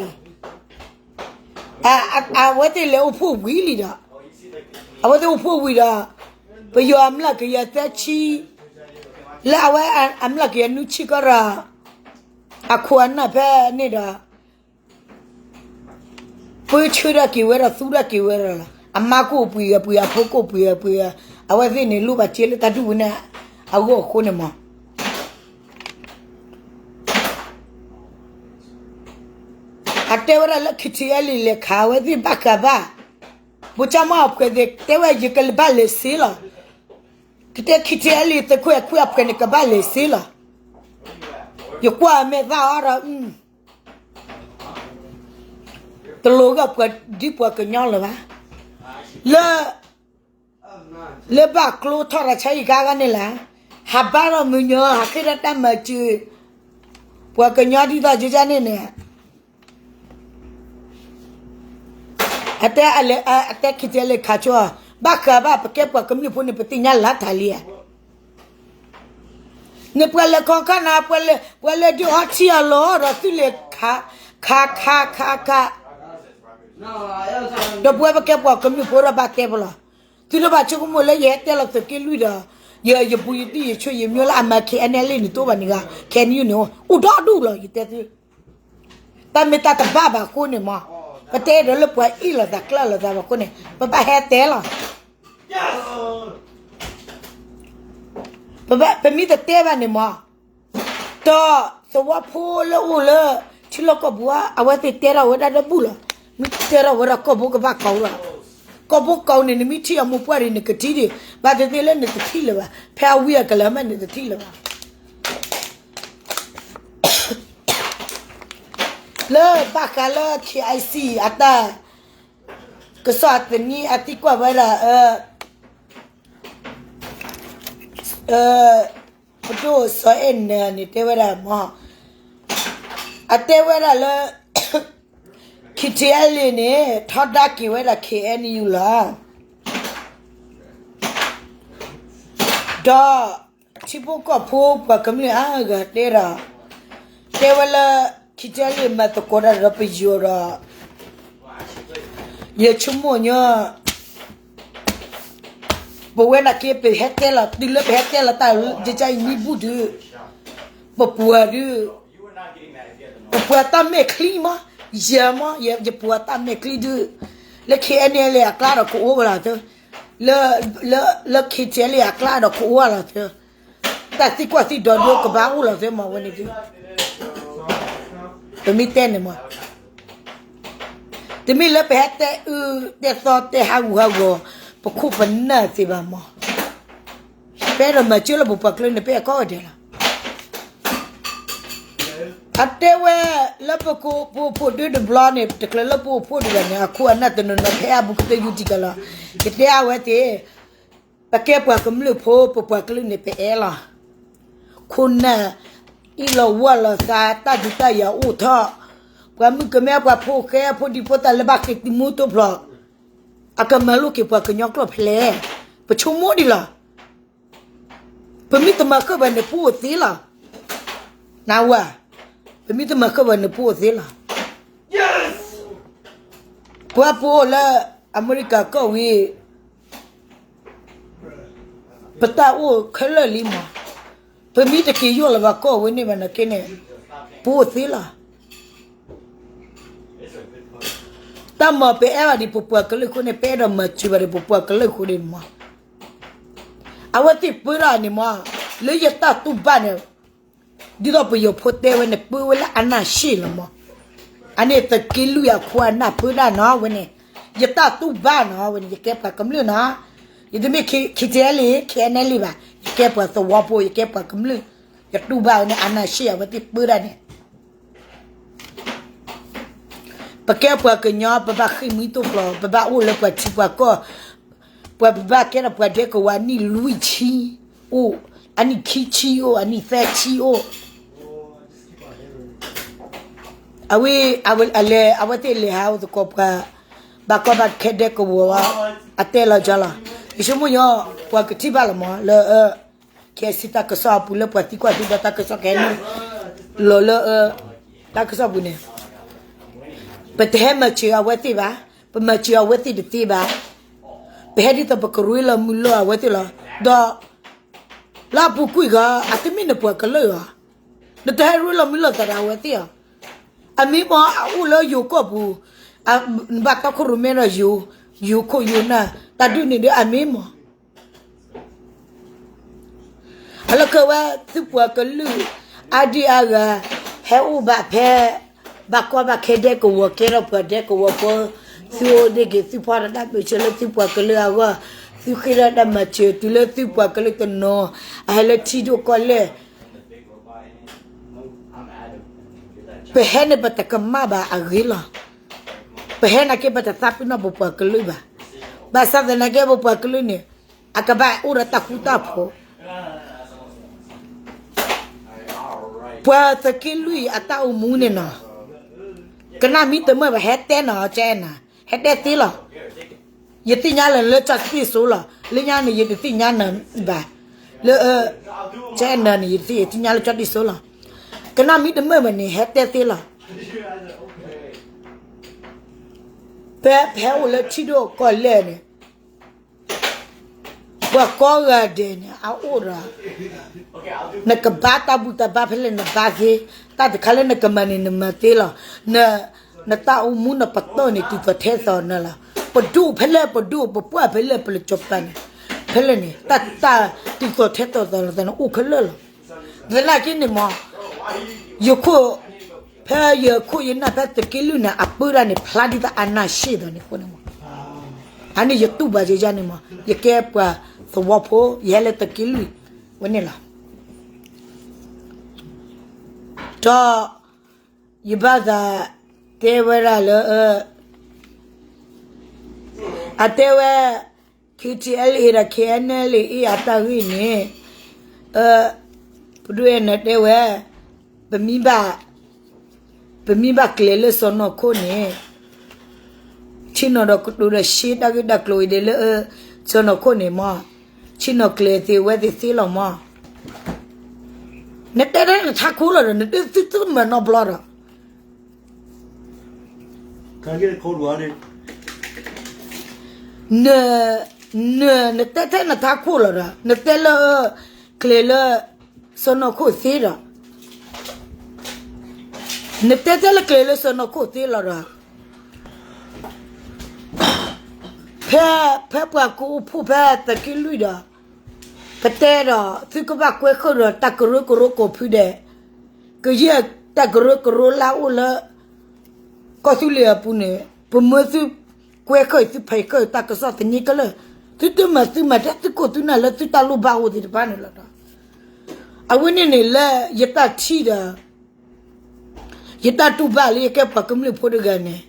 အံၤ, အဝဲသ့ၣ်လဲၤအိၣ်ဖှိၣ်ဝံၤလံဒီး, အဝဲသ့ၣ်အိၣ်ဖှိၣ်ဝံၤဒီး, ပယီၤအမျးကယၤသၢဆံ, လၢအဝဲအမျးကယၤနွံဆံကီးဒီး, အခိၣ်အနၢ်ဖဲန့ၣ်ဒီး ပၢဆှၢဒၣ်က့ၤဝဲဒီး သူဒၣ်က့ၤဝဲဒီးလီၤ. အမါကိၣ်ပှံၤဂၤပှံၤဂၤ အဖိကိၣ်ပှံၤဂၤပှံၤဂၤ, အဝဲသ့ၣ်န့ၣ် လိၣ်ဘၣ်စ့လၢတၢ်ဒုၣ်ဝဲန့ၣ်အဂီၢ်အဃိန့ၣ်မး. အတဲဝဲဒၣ်လၢ KTLA လဲၤခးဝဲသ့ၣ်ဘၣ်ဃးဘၣ်, ဘိၣ်ကၠၢ်မီၢ်အဖှဲးသ့ၣ် တဲဝဲယကဘၣ်လဲၤစ့လီၤ. ကတဲ KTLA သုးခိၣ်အဲၣ်ခွံအဖှဲးန့ၣ် ကဘၣ်လဲၤစ့လီၤ. ယကွၢ်မဲာ်သၣ်အီၤဒီး တလိၤဂၢၢ်ပှၤဒ်ပှၤကညီလၢၤဘၣ်. လၢ လၢဘၣ်ကျိထီၣ်တၢ်ဆါဟံၣ်ကါဂၤန့ၣ်လဲၣ်, ဟးဘါထီၣ်မုၢ်ညီ ဟးဃ့ထီၣ်တၢ်မၤစၢၤ ပှၤကညီဒ်သိးယကန့ၣ်န့ၣ်, အတဲ အတဲ KTLA ခးဆိ, ဘၣ်ဃးဘၣ် ပကဲပှၤကမျၢၢ်ဖိန့ၣ် ပသ့ၣ်ညါလၢထးလံဧါ. န့ၣ်ပှၤလဲၤခီခါနၤ, ပှၤလဲၤဒုးအီထံအလီၢ်ဒီးသုလဲၤခး, ခးခးခးခး, ဒီးပဝဲပကဲပှၤကမျၢၢ်ဖိဒီးဘၣ်တဲပလီၤ, သုတဘၣ်ဆိကမိၣ်လၢယဟဲတဲလီၤသုးက့လွံၢ်ဒီး, ယ ယဘူးယတံၢ်ယဆွေယမျိုးလၢအမၤ K N L A န့ၣ်တအိၣ်ဘၣ်န့ၣ်ဂ့ၤ, K N U န့ၣ်အိၣ်ဒီဒူၣ်လီၤ ယတဲသု, တၢ်မ့ၢ်တၢ်တဘၣ်ဘၣ်အဃိန့ၣ်မး, ပတဲဒီးလၢပှၤအ့ၣ်လိာ်သးကျၢၢ်လိာ်သးဘၣ်အဃိန့ၣ် ပဘၣ်ဟဲတဲလီၤ ပမ့ၢ်တတဲဘၣ်န့ၣ်မး, ဒီးသဝီဖိလၢအိၣ်လၢ ထံလီၢ်ကီၢ်ပူၤဧါ, အဝဲသ့ၣ်တဲထီၣ်ဝဲဒၣ်လၢဘူၣ်လီၤ. မ့ၢ်တဲထီၣ်ဝဲဒၣ်ကီၢ်ဖိကဘၣ်ကီလီၤ. ကီၢ်ဖိကီန့ၣ် နမ့ၢ်ထံၣ်အမိၢ်ပှၢ်ဒံး နကထံၣ်ဒံး, ဘၣ်သ့ၣ်သ့ၣ်လၢနတထံၣ်လၢၤဘၣ်, ဖဲအဝံအကလၢၤမးနတထံၣ်လၢၤဘၣ်. လၢဘၣ်ဃးလၢ K I C အတၢ် ကစီၣ်အသနံအသံကွၢ်ဝဲဒၣ်, ပဒိၣ်စီၤအဲၣ်နၤန့ၣ်တဲဝဲဒၣ်မး, အတဲဝဲဒၣ်လၢ K T L A န့ၣ် ထီဒါက့ၤဝဲဒၣ် K N U လီၤ. ဒီးထံဖိကီၢ်ဖိပှၤကမျၢၢ်အါဂၤတဲဒီး, တဲဝဲလၢ K T L A မၤသကိးတၢ်ဒီးပယီၤဒီး ယဆိကမိၣ်ညီ, ပဝဲနာ်က့ ပဟဲတဲလီၤ တုၤလၢပဟဲတဲလီၤတၢ်လၢယကအံၤမံဘူၣ်ဒုး, ပပှၤဒုး, ပပှၤတၢ်မဲာ်ချံမး, ယဲမး, ယပှၤတၢ်မဲာ်ချံဒုး, လၢ K N L A အကျါဒီးကအိၣ်ဝဲလီၤသၢ, လၢ လၢ K T L A အကျါဒီးကအိၣ်ဝဲလီၤသၢ, တၢ်သံကွၢ်သံဒိးဒုးကဘၣ်အိၣ်လီၤသၢမးဝဲန့ၣ်ဒုး ပမ့ၢ်တဲန့ၣ်မး, တမ့ၢ်လၢပဟဲတဲအၢ တဲသီတဲဟးဂူာ်ဟးဂီၤ ပခိၣ်ပနၢ်သ့ဘၣ်မး, ပအဲၣ်ဒိးမၤစၢၤလၢပပှၤကလုာ်န့ၣ် ပအဲၣ်ကိးဂၤဒဲးလီၤ. အတဲဝဲလၢပက ပအိၣ်ဖှိၣ်ဒုတဘျီန့ၣ် တချုးလၢပအိၣ်ဖှိၣ်ဒံးဘၣ်န့ၣ် အခိၣ်အနၢ်တနီၤနီၤဖဲအဘူးကတၢၢ်ယူတံၢ်ကလီၤ, ယတဲအဝဲသ့ၣ် ပကဲပှၤကမျၢၢ်ဖိ ပပှၤကလုာ်န့ၣ် ပအဲၣ်လီၤ. ခိၣ်နၢ် အ့ၣ်လိာ်ဝီလိာ်သး တၢ်ဒုးတၢ်ယၤအိၣ်ထီၣ်, ပှၤမုၣ်ကမဲ ပှၤဖိဃဲ ဖိဒံဖိသၣ်လၢဘၣ်ဃ့ၢ်တံၤမူတိဖျိး, အကမၤလိက့ၤပှၤကညီကျိာ်ဖဲလဲၣ်, ပဆိကမိၣ်ဒံးလီၤ. ပမ့ၢ်တမၤဃုာ်ဘၣ်န့ၣ် ပအိၣ်သ့လီၤ. နဝဲ, ပမ့ၢ်တမၤဃုာ်ဘၣ်န့ၣ် ပအိၣ်သ့လီၤ. ပှၤပအိၣ်လၢအမဲရကၤကီၢ်ဝံၤ ပတၢ်အိၣ်ခဲလၢာ်လံမး, ပမ့ၢ်တက့ၤယိၣ်လၢၤဘၣ်ကီၢ်ဝဲန့ၣ်ဘၣ်နာ်က့န့ၣ်, ပအိၣ်သ့လီၤ. တၢ်မၤပအဲၣ်ဘၣ်ဒံးပပှၤကလုာ်အဃိန့ၣ် ပအဲၣ်ဒိးမၤစၢၤဘၣ်ဒံးပပှၤကလုာ်အဃိန့ၣ်မး, အဝဲသ့ၣ်ပၢဒၣ်န့ၣ်မး, လၢယတၢ်တူၢ်ဘၣ်န့ၣ် ဒ်သိးပယီၤဖိတဲဝဲန့ၣ် ပၢဝဲလၢအနၢ်ရှ့ၣ်လီၤမး, အန့ၣ်သုးက့လွံၢ်အခိၣ်အနၢ်ပၢဒၣ်နီၤဝဲန့ၣ်, ယတၢ်တူၢ်ဘၣ်နီၤဝဲန့ၣ် ယကဲပှၤကမျၢၢ်နီၤ, ယတမ့ၢ် K T L A K N L A ဘၣ်, ယကဲပှၤသဝီဖိ ယကဲပှၤကမျၢၢ်, ယတူၢ်ဘၣ်ဝဲန့ၣ် အနၢ်ရှ့ၣ်အဝဲသ့ၣ်ပၢဒၣ်န့ၣ် ပကဲပှၤကညီ ပဘၣ်ဃ့ၢ်မှံဟးဖျိး ပဘၣ်အိၣ်လၢပှၤထံပှၤကီၢ်, ပှၤပဘၣ်ကဲထီၣ်ပှၤဒဲကဝီၤအနံၣ်လွံၢ်ဆံအိၣ်, အနံၣ်ခံဆံအိၣ်, အနံၣ်သၢဆံအိၣ်, အဝဲ, အဝဲလဲၤ အဝဲသ့ၣ်လဲၤဟးအိၣ်သကိးပှၤ, ဘၣ်ကီဘၣ်ခဲဒဲကဝီၤ, အတဲလီၤကၢလီၤ, ယဆိကမိၣ်ညီ, ပှၤကထံၣ်ဘၣ်လီၤမး လၢ KIC တၢ်ကစီၣ်အပူၤ လၢပှၤသံကွၢ်သံဒိးတၢ်ကစီၣ်ကဟဲနုာ်လီၤလၢ တၢ်ကစီၣ်ပူၤန့ၣ်, ပတဟဲမၤစၢၤအဝဲသ့ၣ်ဘၣ်, ပမၤစၢၤအဝဲသ့ၣ်တသ့ဘၣ်, ပဟဲဒ်သိးပကရ့လိာ်မုာ်လိာ်အဝဲသ့ၣ်လီၤ, ဒီး လၢအပူၤကွံာ်ဂီၤ အတမ့ၢ်နပှၤကလုာ်ဧါ, နတဟဲရ့လိာ်မုာ်လိာ်သးဒီးအဝဲသ့ၣ်ဧါ, အမ့ၢ်မ့ၢ်အအိၣ်လၢယိၤကီၢ်ပူၤ, နဘၣ်တီခိၣ်ရိၣ်မဲဒီးယိၤ, ယိၤခိၣ်ယိၤနၢ်, တၢ်ဒုးန့ၣ်ဒီးအမ့ၢ်မ့ၢ် အလီၢ်ခံဝဲ သုပှၤကလုာ် အါဒံအါဂၤ ဟဲအိၣ်ဘၣ်ဖဲ ဘၣ်ကီဘၣ်ခဲဒဲကဝီၤ ကဲထီၣ်ပှၤဒဲကဝီၤဖိ, သုအိၣ်ဒ့ၣ်က့ၤ သုဖီၣ်တၢ်ဘၢၣ်စၢၤလၢသုပှၤကလုာ်အဂီၢ်, သုဃ့ထီၣ်တၢ်မၤစၢၤတုၤလၢသုပှၤကလုာ်တနီၤ အဟဲလၢထံဒိၣ်ကီၢ်လဲၢ် ပဟဲန့ၣ်ပတကမၣ်ဘၣ်အဂ့ၢ်လီၤ. ပဟဲနာ်က့ ပတသးပ့ၤနီၣ်ပပှၤကလုာ်ဘၣ်. ဘၣ်ဆၣ်သနာ်က့ ပပှၤကလုာ်န့ၣ် အကဘၣ်အိၣ်ဒီးတၢ်ဃူတၢ်ဖိး. ပှၤသုးက့လွံၢ်အတၢ်အိၣ်မူန့ၣ်နီၤ, ကနၣ်မ့ၢ်တမုာ်ဘၣ် ဟဲတဲနီၤ ကဲနၤ, ဟဲတဲသ့လီၤ. ယသ့ၣ်ညါလၢလၢကၠီၣ်တ့ၢ်စိလီၤ, လၢညါန့ၣ် ယတသ့ၣ်ညါနၤဘၣ်. လၢ ကနၤန့ၣ် ယသ့ၣ်ညါလၢကၠီတံၢ်စိလီၤ. ကနၣ်မ့ၢ်တမုာ်ဘၣ်န့ၣ် ဟဲတဲသ့လီၤ. ဖဲဖဲအိၣ်လၢထံဒိၣ်ကီၢ်လဲၢ်န့ၣ် ပှၤကိးဂၤဒဲးန့ၣ် အအိၣ်ဒီး နကဘါတၢ်ဘူၣ်တၢ်ဘါဖဲလဲၣ်နဘါသ့, တၢ်တခါလၢနကမၤန့ၣ်နမၤသ့လီၤ. နတၢ်အိၣ်မူနပတီၢ်န့ၣ် တုၤသိးထဲသိးနၤလီၤ. ပဒိၣ်ဖဲလဲၣ်ပဒိၣ် ပပှၢ်ဖဲလဲၣ်ပလၢကၠီၤပၤန့ၣ် ဖဲလဲၣ်န့ၣ် တၢ်တၢ်တုၤသိးထဲသိးသိးနအိၣ်ခဲလၢာ်လီၤ. သနာ်က့န့ၣ်မး ယခိၣ် ဖဲယခိၣ်ယနၢ်ဖဲသုးက့လွံၢ်န့ၣ် အပၢတၢ်န့ၣ် ဖျါဒ်သိးအနၢ်ရှ့ၣ်သိးန့ၣ်အဃိန့ၣ်မး, အန့ၣ်ယတူၢ်ဘၣ်ယဲယါန့ၣ်မး ယကဲပှၤသဝီဖိ ယဟဲလၢသုးက့လွံၢ်ဝဲန့ၣ်လီၤ. ဒီးယဘၣ်သးတဲဝဲဒၣ်လၢ အတဲဝဲ KTLA ဒီး KNLA အတၢ်ဂ့ၢ်န့ၣ် ပဒိၣ်အဲၣ်နၤတဲဝဲ ပမ့ၢ်ဘၣ် ပမ့ၢ်ဘၣ်ကျဲၤလၢစီၢ်နီၤခိၣ်န့ၣ် ဆ့ၣ်နီၤဒီးကတိၤဒီးရှဲတၢ်ဂ့ၢ်တၢ်ကျိၤအံၤဒ်လၢ စီၢ်နီၤခိၣ်န့ၣ်မး ဆ့ၣ်နီၤကျဲၤသ့ဝဲသ့ၣ်သ့လီၤမး. နတဲထဲနထးခိၣ်လီၤဒီး နတသုတမၤနီတဘျီဒီး န န နတဲထဲနထးခိၣ်လီၤဒီး နတဲလၢ ကျဲၤလၢ စီၢ်နီၤခိၣ်သ့ဒီး နတဲထဲလၢကျဲၤလၢစီၢ်နီၤခိၣ်သ့လီၤဒီး ဖဲ ဖဲပှၤကအိၣ်ဖှိၣ်ဖဲသုးက့လွံၢ်ဒီး ပတဲဒီး သုကဘၣ်ကွဲဃုာ်ဒီးတၢ်ကရၢကရိကိးဖုဒဲး ကယဲၢ်တၢ်ကရၢကရိလၢအအိၣ်လၢ ကီၢ်သူလ့ၤအပူၤန့ၣ် ပမၢသုကွဲဃုာ်သုဖံးဃုာ်တၢ်ကစီၣ်သန့ၤခဲလၢာ် သုတမၤသုမၤထဲသုကိၢ်သုနၢ်လၢသုတၢ်လိၣ်ဘၣ်အိၣ်သ့ၣ်တဖၣ်န့ၣ်လီၤဒီး အဝဲန့ၣ်န့ၣ်လၢယတၢ်ထံၣ်ဒီး ယတၢ်တူၢ်ဘၣ်လၢယကဲပှၤကမျၢၢ်ဖိတဂၤန့ၣ်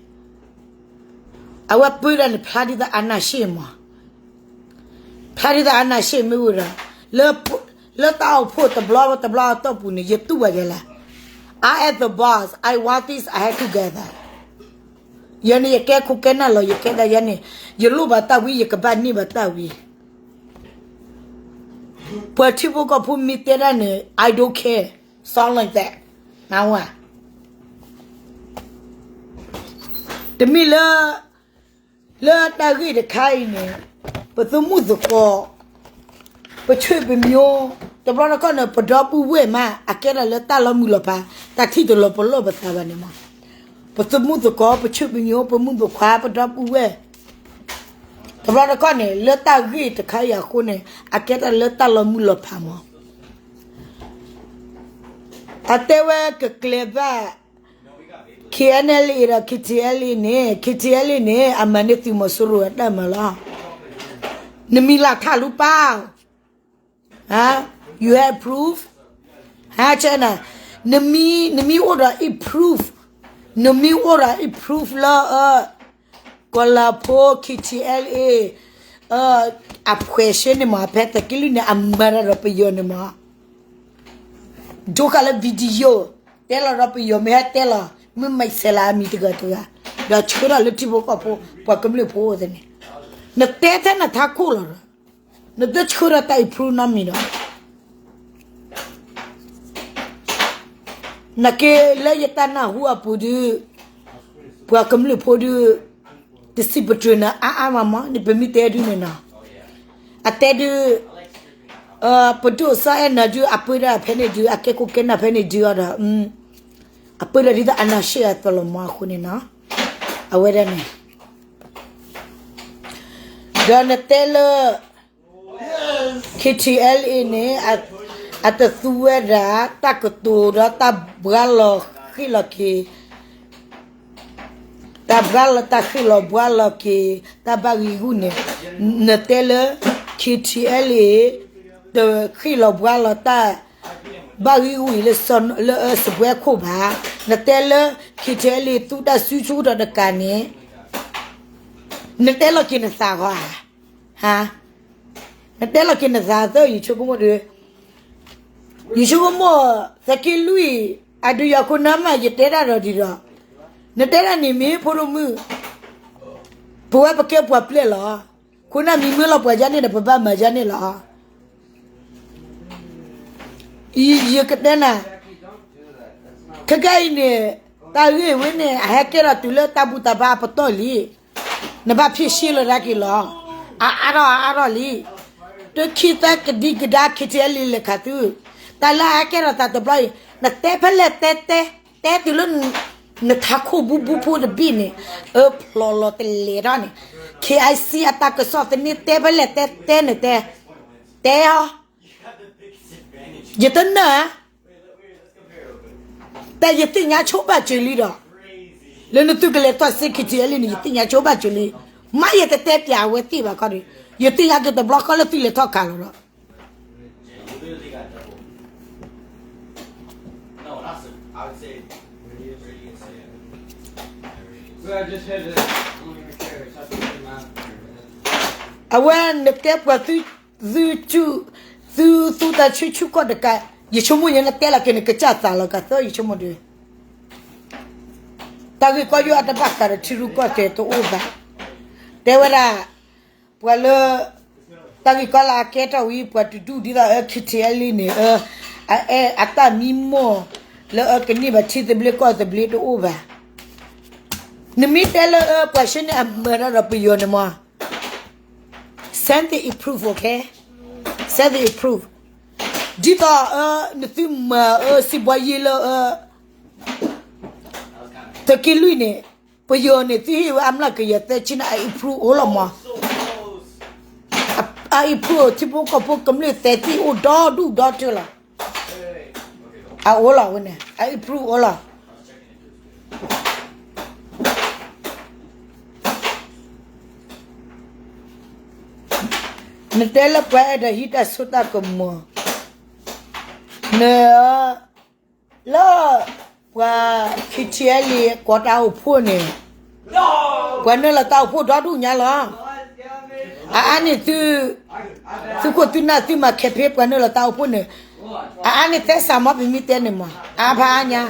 အဝဲပၢတၢ်န့ၣ် ဖျါဒ်သိးအနၢ်ရှ့ၣ်မး, ဖျါဒ်သိးအနၢ်ရှ့ၣ်မ့ၢ်ဝဲဒီး လၢ လၢတၢ်အိၣ်ဖှိၣ်တဘျီတဘျီအတီၢ်ပူၤန့ၣ် ယတူၢ်ဘၣ်ယဲလၢ I am the boss, I want this, I have to get that. ယဲန့ၣ် ယကဲခိၣ်ကဲနၢ်လီၤ ယကဲဒၣ်ယဲန့ၣ် ယလိၣ်ဘၣ်တၢ်ဝံ ယကဘၣ်န့ၢ်ဘၣ်တၢ်ဝံ ပှၤထံဖိကီၢ်ဖိမ့ၢ်တဲဒၣ်န့ၣ် I don't care, sound like that, နဝဲ တမ့ၢ်လၢ လၢတၢ်ဂ့ၢ်တခါအံၤန့ၣ် ပသမုၣ်သကိး ပဆွေပမျိုး တဘျီတခီၣ်န့ၣ် ပဒီပုၢ်ဝဲၢ်မး အကဲဒၣ်လၢတၢ်လီၤမုၢ်လီၤဖး တၢ်ထံၣ်တလီၤပလိာ်ပသးဘၣ်န့ၣ်မး ပသမုၣ်သကိး ပဆွေပမျိုး ပမုၣ်ပခွါ ပဒီပုၢ်ဝဲၢ် တဘျီတခီၣ်န့ၣ် လၢတၢ်ဂ့ၢ်တခါအံၤအဃိန့ၣ် အကဲဒၣ်လၢတၢ်လီၤမုၢ်လီၤဖးမး အတဲဝဲကကျဲၤဘၣ် K N L A ဒီး K T L A န့ၣ် K T L A န့ၣ် အမၤန့ၢ်သုးမီၤစိရိၤအတၢ်မၤလီၤ. နမံၤလၢထးလူပၢ် you have proof ဟါ နမံၤ နမံၤအိၣ်ဒီးအံၤ proof နမံၤအိၣ်ဒီးအံၤ proof လၢ ကီၤလၤဖိ K T L A အဖှဲးရှဲန့ၣ်မး ဖဲသုးက့လွံၢ်န့ၣ် အမၤတၢ်ဒီးပယီၤန့ၣ်မး ဒိဃာ်လၢ video တဲလီၤဒီးပယီၤမ့ၢ်ဟဲတဲလီၤ မ့ၢ်မၤစဲးလၢအမံၤတဂၤတဂၤ ဒီးဆှၢထီၣ်လၢထံဖိကီၢ်ဖိ ပှၤကမျၢၢ်ဖိအိၣ်သ့ၣ်န့ၣ် နတဲထဲနထးခိၣ်လီၤဒီး နတဆှၢထီၣ်တၢ်အံၤ proof နီတမံၤဒီး နက့လၢယတၢ်နၢ်ဟူအပူၤဒုး ပှၤကမျၢၢ်ဖိဒုး တစံးပတြၢၤနၤအါအါမးမး န့ၣ်ပမ့ၢ်တဲဒုးန့ၣ်နီၤ အတဲဒုး ပဒိၣ်စီၤအဲၣ်နၤဒုး အပၢတၢ်ဖဲန့ၣ်ဒုး အကဲခိၣ်ကဲနၢ်ဖဲန့ၣ်ဒုးအီၤဒီး အပၢတၢ်ဒ်သိးအနၢ်ရှ့ၣ်အသိးလီၤမးအဃိန့ၣ်နီၤ အဝဲဒၣ်န့ၣ် ဒီးနတဲလၢ K T L A န့ၣ် အတသူဝဲဒၣ် တၢ်ကတိၤဒီးတၢ်ဘှါလီၤဃ့ၢ်လီၤက့ၤ တၢ်ဘှါလီၤတၢ်ဃ့ၢ်လီၤဘှါလီၤက့ၤ တၢ်ဘၣ်ဂံၢ်ဂူာ်န့ၣ် နတဲလၢ K T L A တဃ့ၢ်လီၤဘှါလီၤတၢ် ဘၣ်ဂံၢ်ဂူာ်အံၤလၢ လၢစပွဲခိၣ်ဘၣ် နတဲလၢ K T L A သူတၢ်စုဆူၣ်ထီၣ်တကးန့ၣ် နတဲလီၤက့ၤနသးဃီဧါ ဟါ နတဲလီၤက့ၤနသးသၢ ယဆိကမိၣ်ဒီး ယဆိကမိၣ် သုးက့လွံၢ် အဒုးယၤခိၣ်နၢ်မး ယတဲဒၣ်ဒီးဒ်ဒီး နတဲဒၣ်န့ၣ်မ့ၢ်ဖိဒိၣ်မုၣ် ပဝဲပကဲပှၤပျဲၢ်လီၤ. ခိၣ်နၢ်မံမ့ၢ်လီၤပှၤယါန့ၣ်ဒီး ပဘၣ်မၤယါန့ၣ်လီၤ. ယကတဲနၤ, ခဲကနံၣ်အံၤန့ၣ်, တၢ်ဂ့ၢ်ဝဲန့ၣ် အဟဲကဲထီၣ်တုၤလၢတၢ်ဘူၣ်တၢ်ဘါအပတီၢ်လံ. နဘၣ်ဖြေရှင်းလီၤဒၣ်က့ၤလီၤ. အအါထီၣ်အအါထီၣ်လံ. တခံသၢကဒံကဒါ ခံထံအဲလံ လဲၤခးသု, တၢ်လၢအဟဲကဲထီၣ်သးတဘျီအံၤ နတဲဖဲလဲၣ်တဲတဲ, တဲတုၤလၢ နထးခိၣ်ဘူးဘူးဖိတဘ့ၣ်န့ၣ်, အၢဖျိးလီၤတလဲၤထီၣ်န့ၣ်, ခ့အစံအတၢ်ကစီၣ်သန့တဲဖဲလဲၣ်တဲတဲန့ၣ်တဲ, တဲအီၤ, ယတနၢၤ, တၢ်ယသ့ၣ်ညါဆိဘၣ်စၢၤလံဒီး, လၢနသုကလဲၤထီၣ်စ့ခံထံအဲလံန့ၣ် ယသ့ၣ်ညါဆိဘၣ်စၢၤလံ. မ့ၢ်ယတတဲပျးဝဲသ့ၣ်ဘၣ်ခီဒီး, ယသ့ၣ်ညါက့ၤတဘျီဃီလၢသုလဲၤထီၣ်ခးလီၤဒီး အဝဲနကဲပှၤသု, သု, သု, သုတၢ်ဆူဆူကီၢ်တကး, ယဆိကမိၣ်ညါနတဲလီၤက့ၤနကစၢ်သးလီၤကသၢ ယဆိကမိၣ်ဒီး, တၢ်ဂ့ၢ်ကီယိၣ်အတဘၣ်ဃးဒီးထံရူၢ်ကီၢ်သဲးတအိၣ်ဘၣ်. တဲဝဲဒၣ်, ပှၤလၢ တၢ်ဂ့ၢ်ကီလၢအကဲထီၣ်ဝံၤ ပှၤတဒူၣ်ဒ်သိးအၢ ခံထံအဲလံန့ၣ်, အအဲၣ်အတၢ်မံမီၢ်, လၢအကန့ၢ်ဘၣ်ထံသဘျ့ကီၢ်သဘျ့တအိၣ်ဘၣ်. နမ့ၢ်တဲလၢအၢ ပှၤရှဲန့ၣ်အမၤတၢ်ဒီးပယီၤန့ၣ်မး, send the improve, okay? Send the improve. ဒ်သိးအၢ နသုမၤအၢ စံးဘှါယ့လၢအၢ သုးက့လွံၢ်န့ၣ်, ပယီၤန့ၣ် သုဟ့ၣ်ဝဲအမျၢ်ကယၤသၢဆံန့ၣ် အ improve အိၣ်လီၤမး, အ improve ထံဖိကီၢ်ဖိကမျၢၢ်သဲးသံၣ်အိၣ်ဒီဒူၣ်ဒီထၢလီၤ. အအိၣ်လီၤဝဲန့ၣ် အ improve အိၣ်လီၤ. နတဲလၢပှၤအဲၣ်ဒိးဟံးတၢ်စိတၢ်ကမီၤ, န လၢ ပှၤ ခံထံအဲလံ ကွီးတၢ်အိၣ်ဖှိၣ်န့ၣ်, ပှၤနုာ်လီၤတၢ်အိၣ်ဖှိၣ်ဒီဒူၣ်ညါလီၤ. အအါန့ၣ်သု, သုခိၣ်သုနၢ်သုမၤခဲဖ့ ပှၤနုာ်လီၤတၢ်အိၣ်ဖှိၣ်န့ၣ်, အအါန့ၣ်သဲစးမီၢ်ပမ့ၢ်တဲန့ၣ်မး အါဖးအါညါ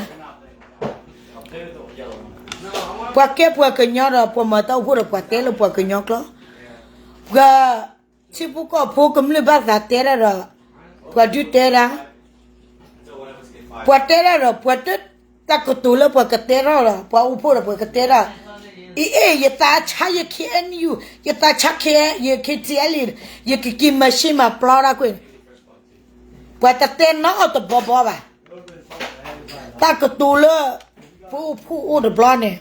ပှၤကဲပှၤကညီဒီး ပှၤမၤတၢ်အိၣ်ဖှိၣ်ဒီး ပှၤတဲလၢပှၤကညီကျိာ်, ပှၤ ထံဖိကီၢ်ဖိကမျၢၢ်ဘၣ်သးတဲတၢ်ဒီး, ပှၤဒုးတဲတၢ်, ပှၤတဲတၢ်ဒီး ပှၤတ တၢ်ကတိၤလၢပှၤကတဲထီၣ်ဒီး ပှၤအိၣ်ဖှိၣ်ဒီးပှၤကတဲတၢ်, အံၤ ယသးဆါယ KNU, ယသးဆါ K, ယ KTLA, ယကက့ၤမၤရှဲမၤပျီတၢ်ကွံာ်န့ၣ်, ပှၤတတဲနီတဘီဘီဘၣ်. တၢ်ကတိၤလၢ ပအိၣ်ဖှိၣ်အိၣ်တဘျီန့ၣ်,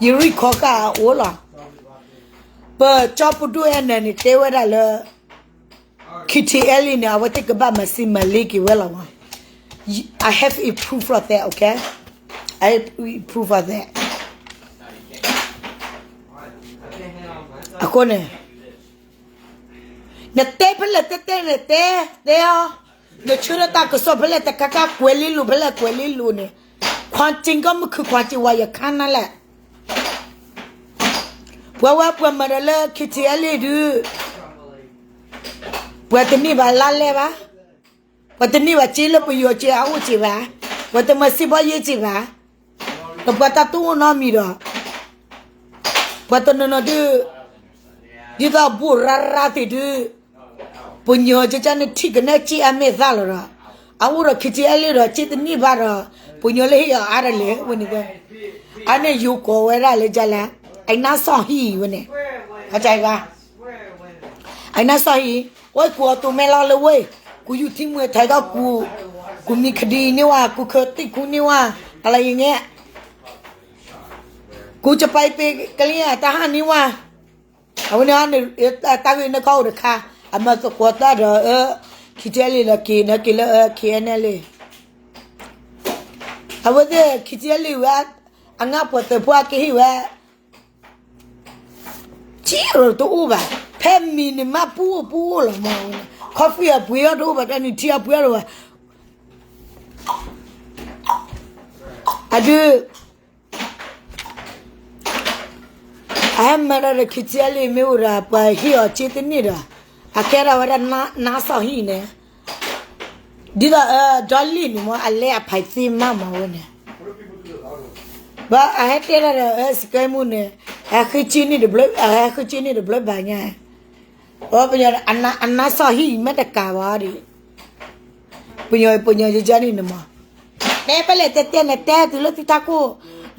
ယ record ကအိၣ်လီၤ. ပကၠီပဒိၣ်အဲၣ်နဲၣ်န့ၣ် တဲဝဲဒၣ်လၢ KTLA န့ၣ် အဝဲသ့ၣ်ကဘၣ်မၤစံမၤလ့က့ၤဝဲလီၤမး. I have a proof of that, okay? I have a proof of that. အဃိန့ၣ် နတဲဖဲလဲၣ်တဲတဲန့ၣ် တဲ, တဲအီၤ, နဆၢထၢၣ်တၢ်ကစီၣ်ဖဲလဲၣ်တခါခါ ကွဲးလ့လိာ်ဖဲလဲၣ်ကွဲးလ့လိာ်န့ၣ်, ခွါတံၢ်ကီၢ်မုၢ်ခုၣ် ခွါတံၢ်ဝါယခါနၤလဲၣ်. ပှၤဝဲပှၤမၤဒီးလၢ KTLA ဒုး, ပှၤတန့ၢ်ဘၣ်လါလဲဘၣ်, ပှၤတန့ၢ်ဘၣ်စ့လၢပယီၤစ့အအိၣ်စ့ဘၣ်, ပှၤတမၤစံးဘီယ့စ့ဘၣ်, ဒီးပှၤတၢ်တအိၣ်နီတမံၤဒီး ပှၤတနီၤနီၤဒုး, ဒ်သိးဘူးရၤရၤသ့ၣ်ဒုး, ပှၤကညီကကန့ၣ်ထံၣ်ကနဲစ့အမဲာ်သၣ်လီၤဒီး, အအိၣ်ဒီး KTLA ဒီး စ့တန့ၢ်ဘၣ်ဒီး, ပှၤကညီလၢဟ့ၣ်အီၤအါတလဲၣ်ဝဲန့ၣ်, အန့ၣ်ယိၤကိးဝဲဒၣ်လၢကလဲၣ်, အနါစီၣ်ဟံၣ်ဝဲန့ၣ်, အနါစီၣ်ဟံၣ်, ဝဲကူးအီၤတိၤမဲလီၤလၢဝဲ, ကူးယူၤထံမွဲထီၣ်ဒီးကူး, ကူးမံခဒံန့ၢ်ဝဲ, ကူးခၢသံၣ်ခူန့ၢ်ဝဲ, အလၢယငဲၢ် ကူးကပၤပ့ၤကလံၤအတၢ်ဟးန့ၢ်ဝဲ, အဝဲန့ၣ်တၢ်ဂ့ၢ်န့ၣ်ကီအိၣ်တခါ, အမၤသကိးတၢ်ဒီးအၢ, ခံထံအဲလံလီၤက့ၤ နက့ၤလၢအၢ ခံထံအဲလံ, အဝဲသ့ၣ်ခံထံအဲလံဝဲ, အငါပှၤသုးဖိအကဟ့ၣ်ဝဲ ထံရၢတအိၣ်ဘၣ်, ဖဲမံၤန့ၣ်မးပူအိၣ်ပူအိၣ်လီၤမး, coffee အပှ့ၤအီၤတအိၣ်ဘၣ်, တၢ်နုၢ်ထံအပှ့ၤအီၤတအိၣ်ဘၣ်, တၢ်နုၢ်ထံအပှ့ၤအီၤတအိၣ်ဘၣ်, အဒုး အဟဲမၤတၢ်ဒီး ခံထံအဲလံ မ့ၢ်အိၣ်ဒီး ပှၤဟ့ၣ်အီၤစ့တန့ၢ်ဒီး, အကဲထီၣ်ဝဲဒၣ်နါစီၣ်ဟံၣ်န့ၣ်, ဒ်သိးအဒီလံာ်န့ၣ်မး အလဲအဖးသ့မးမးဝဲန့ၣ်, ဘၣ်အဟဲတဲတၢ်ဒီး စကဲမူန့ၣ်, အဟဲဃုစ့န့ၢ်တဘျုး, အဟဲဃုစ့န့ၢ်တဘျုးဘၣ်ညါ, ပှၤကညီ အနါစီၣ်ဟံၣ်မ့ၢ်တကးဘၣ်ဒီး ပညီပညီယကန့ၣ်န့ၣ်မး, တဲပလဲၣ်တဲတဲန့ၣ် တဲသုလၢသုတၢ်ကိၢ်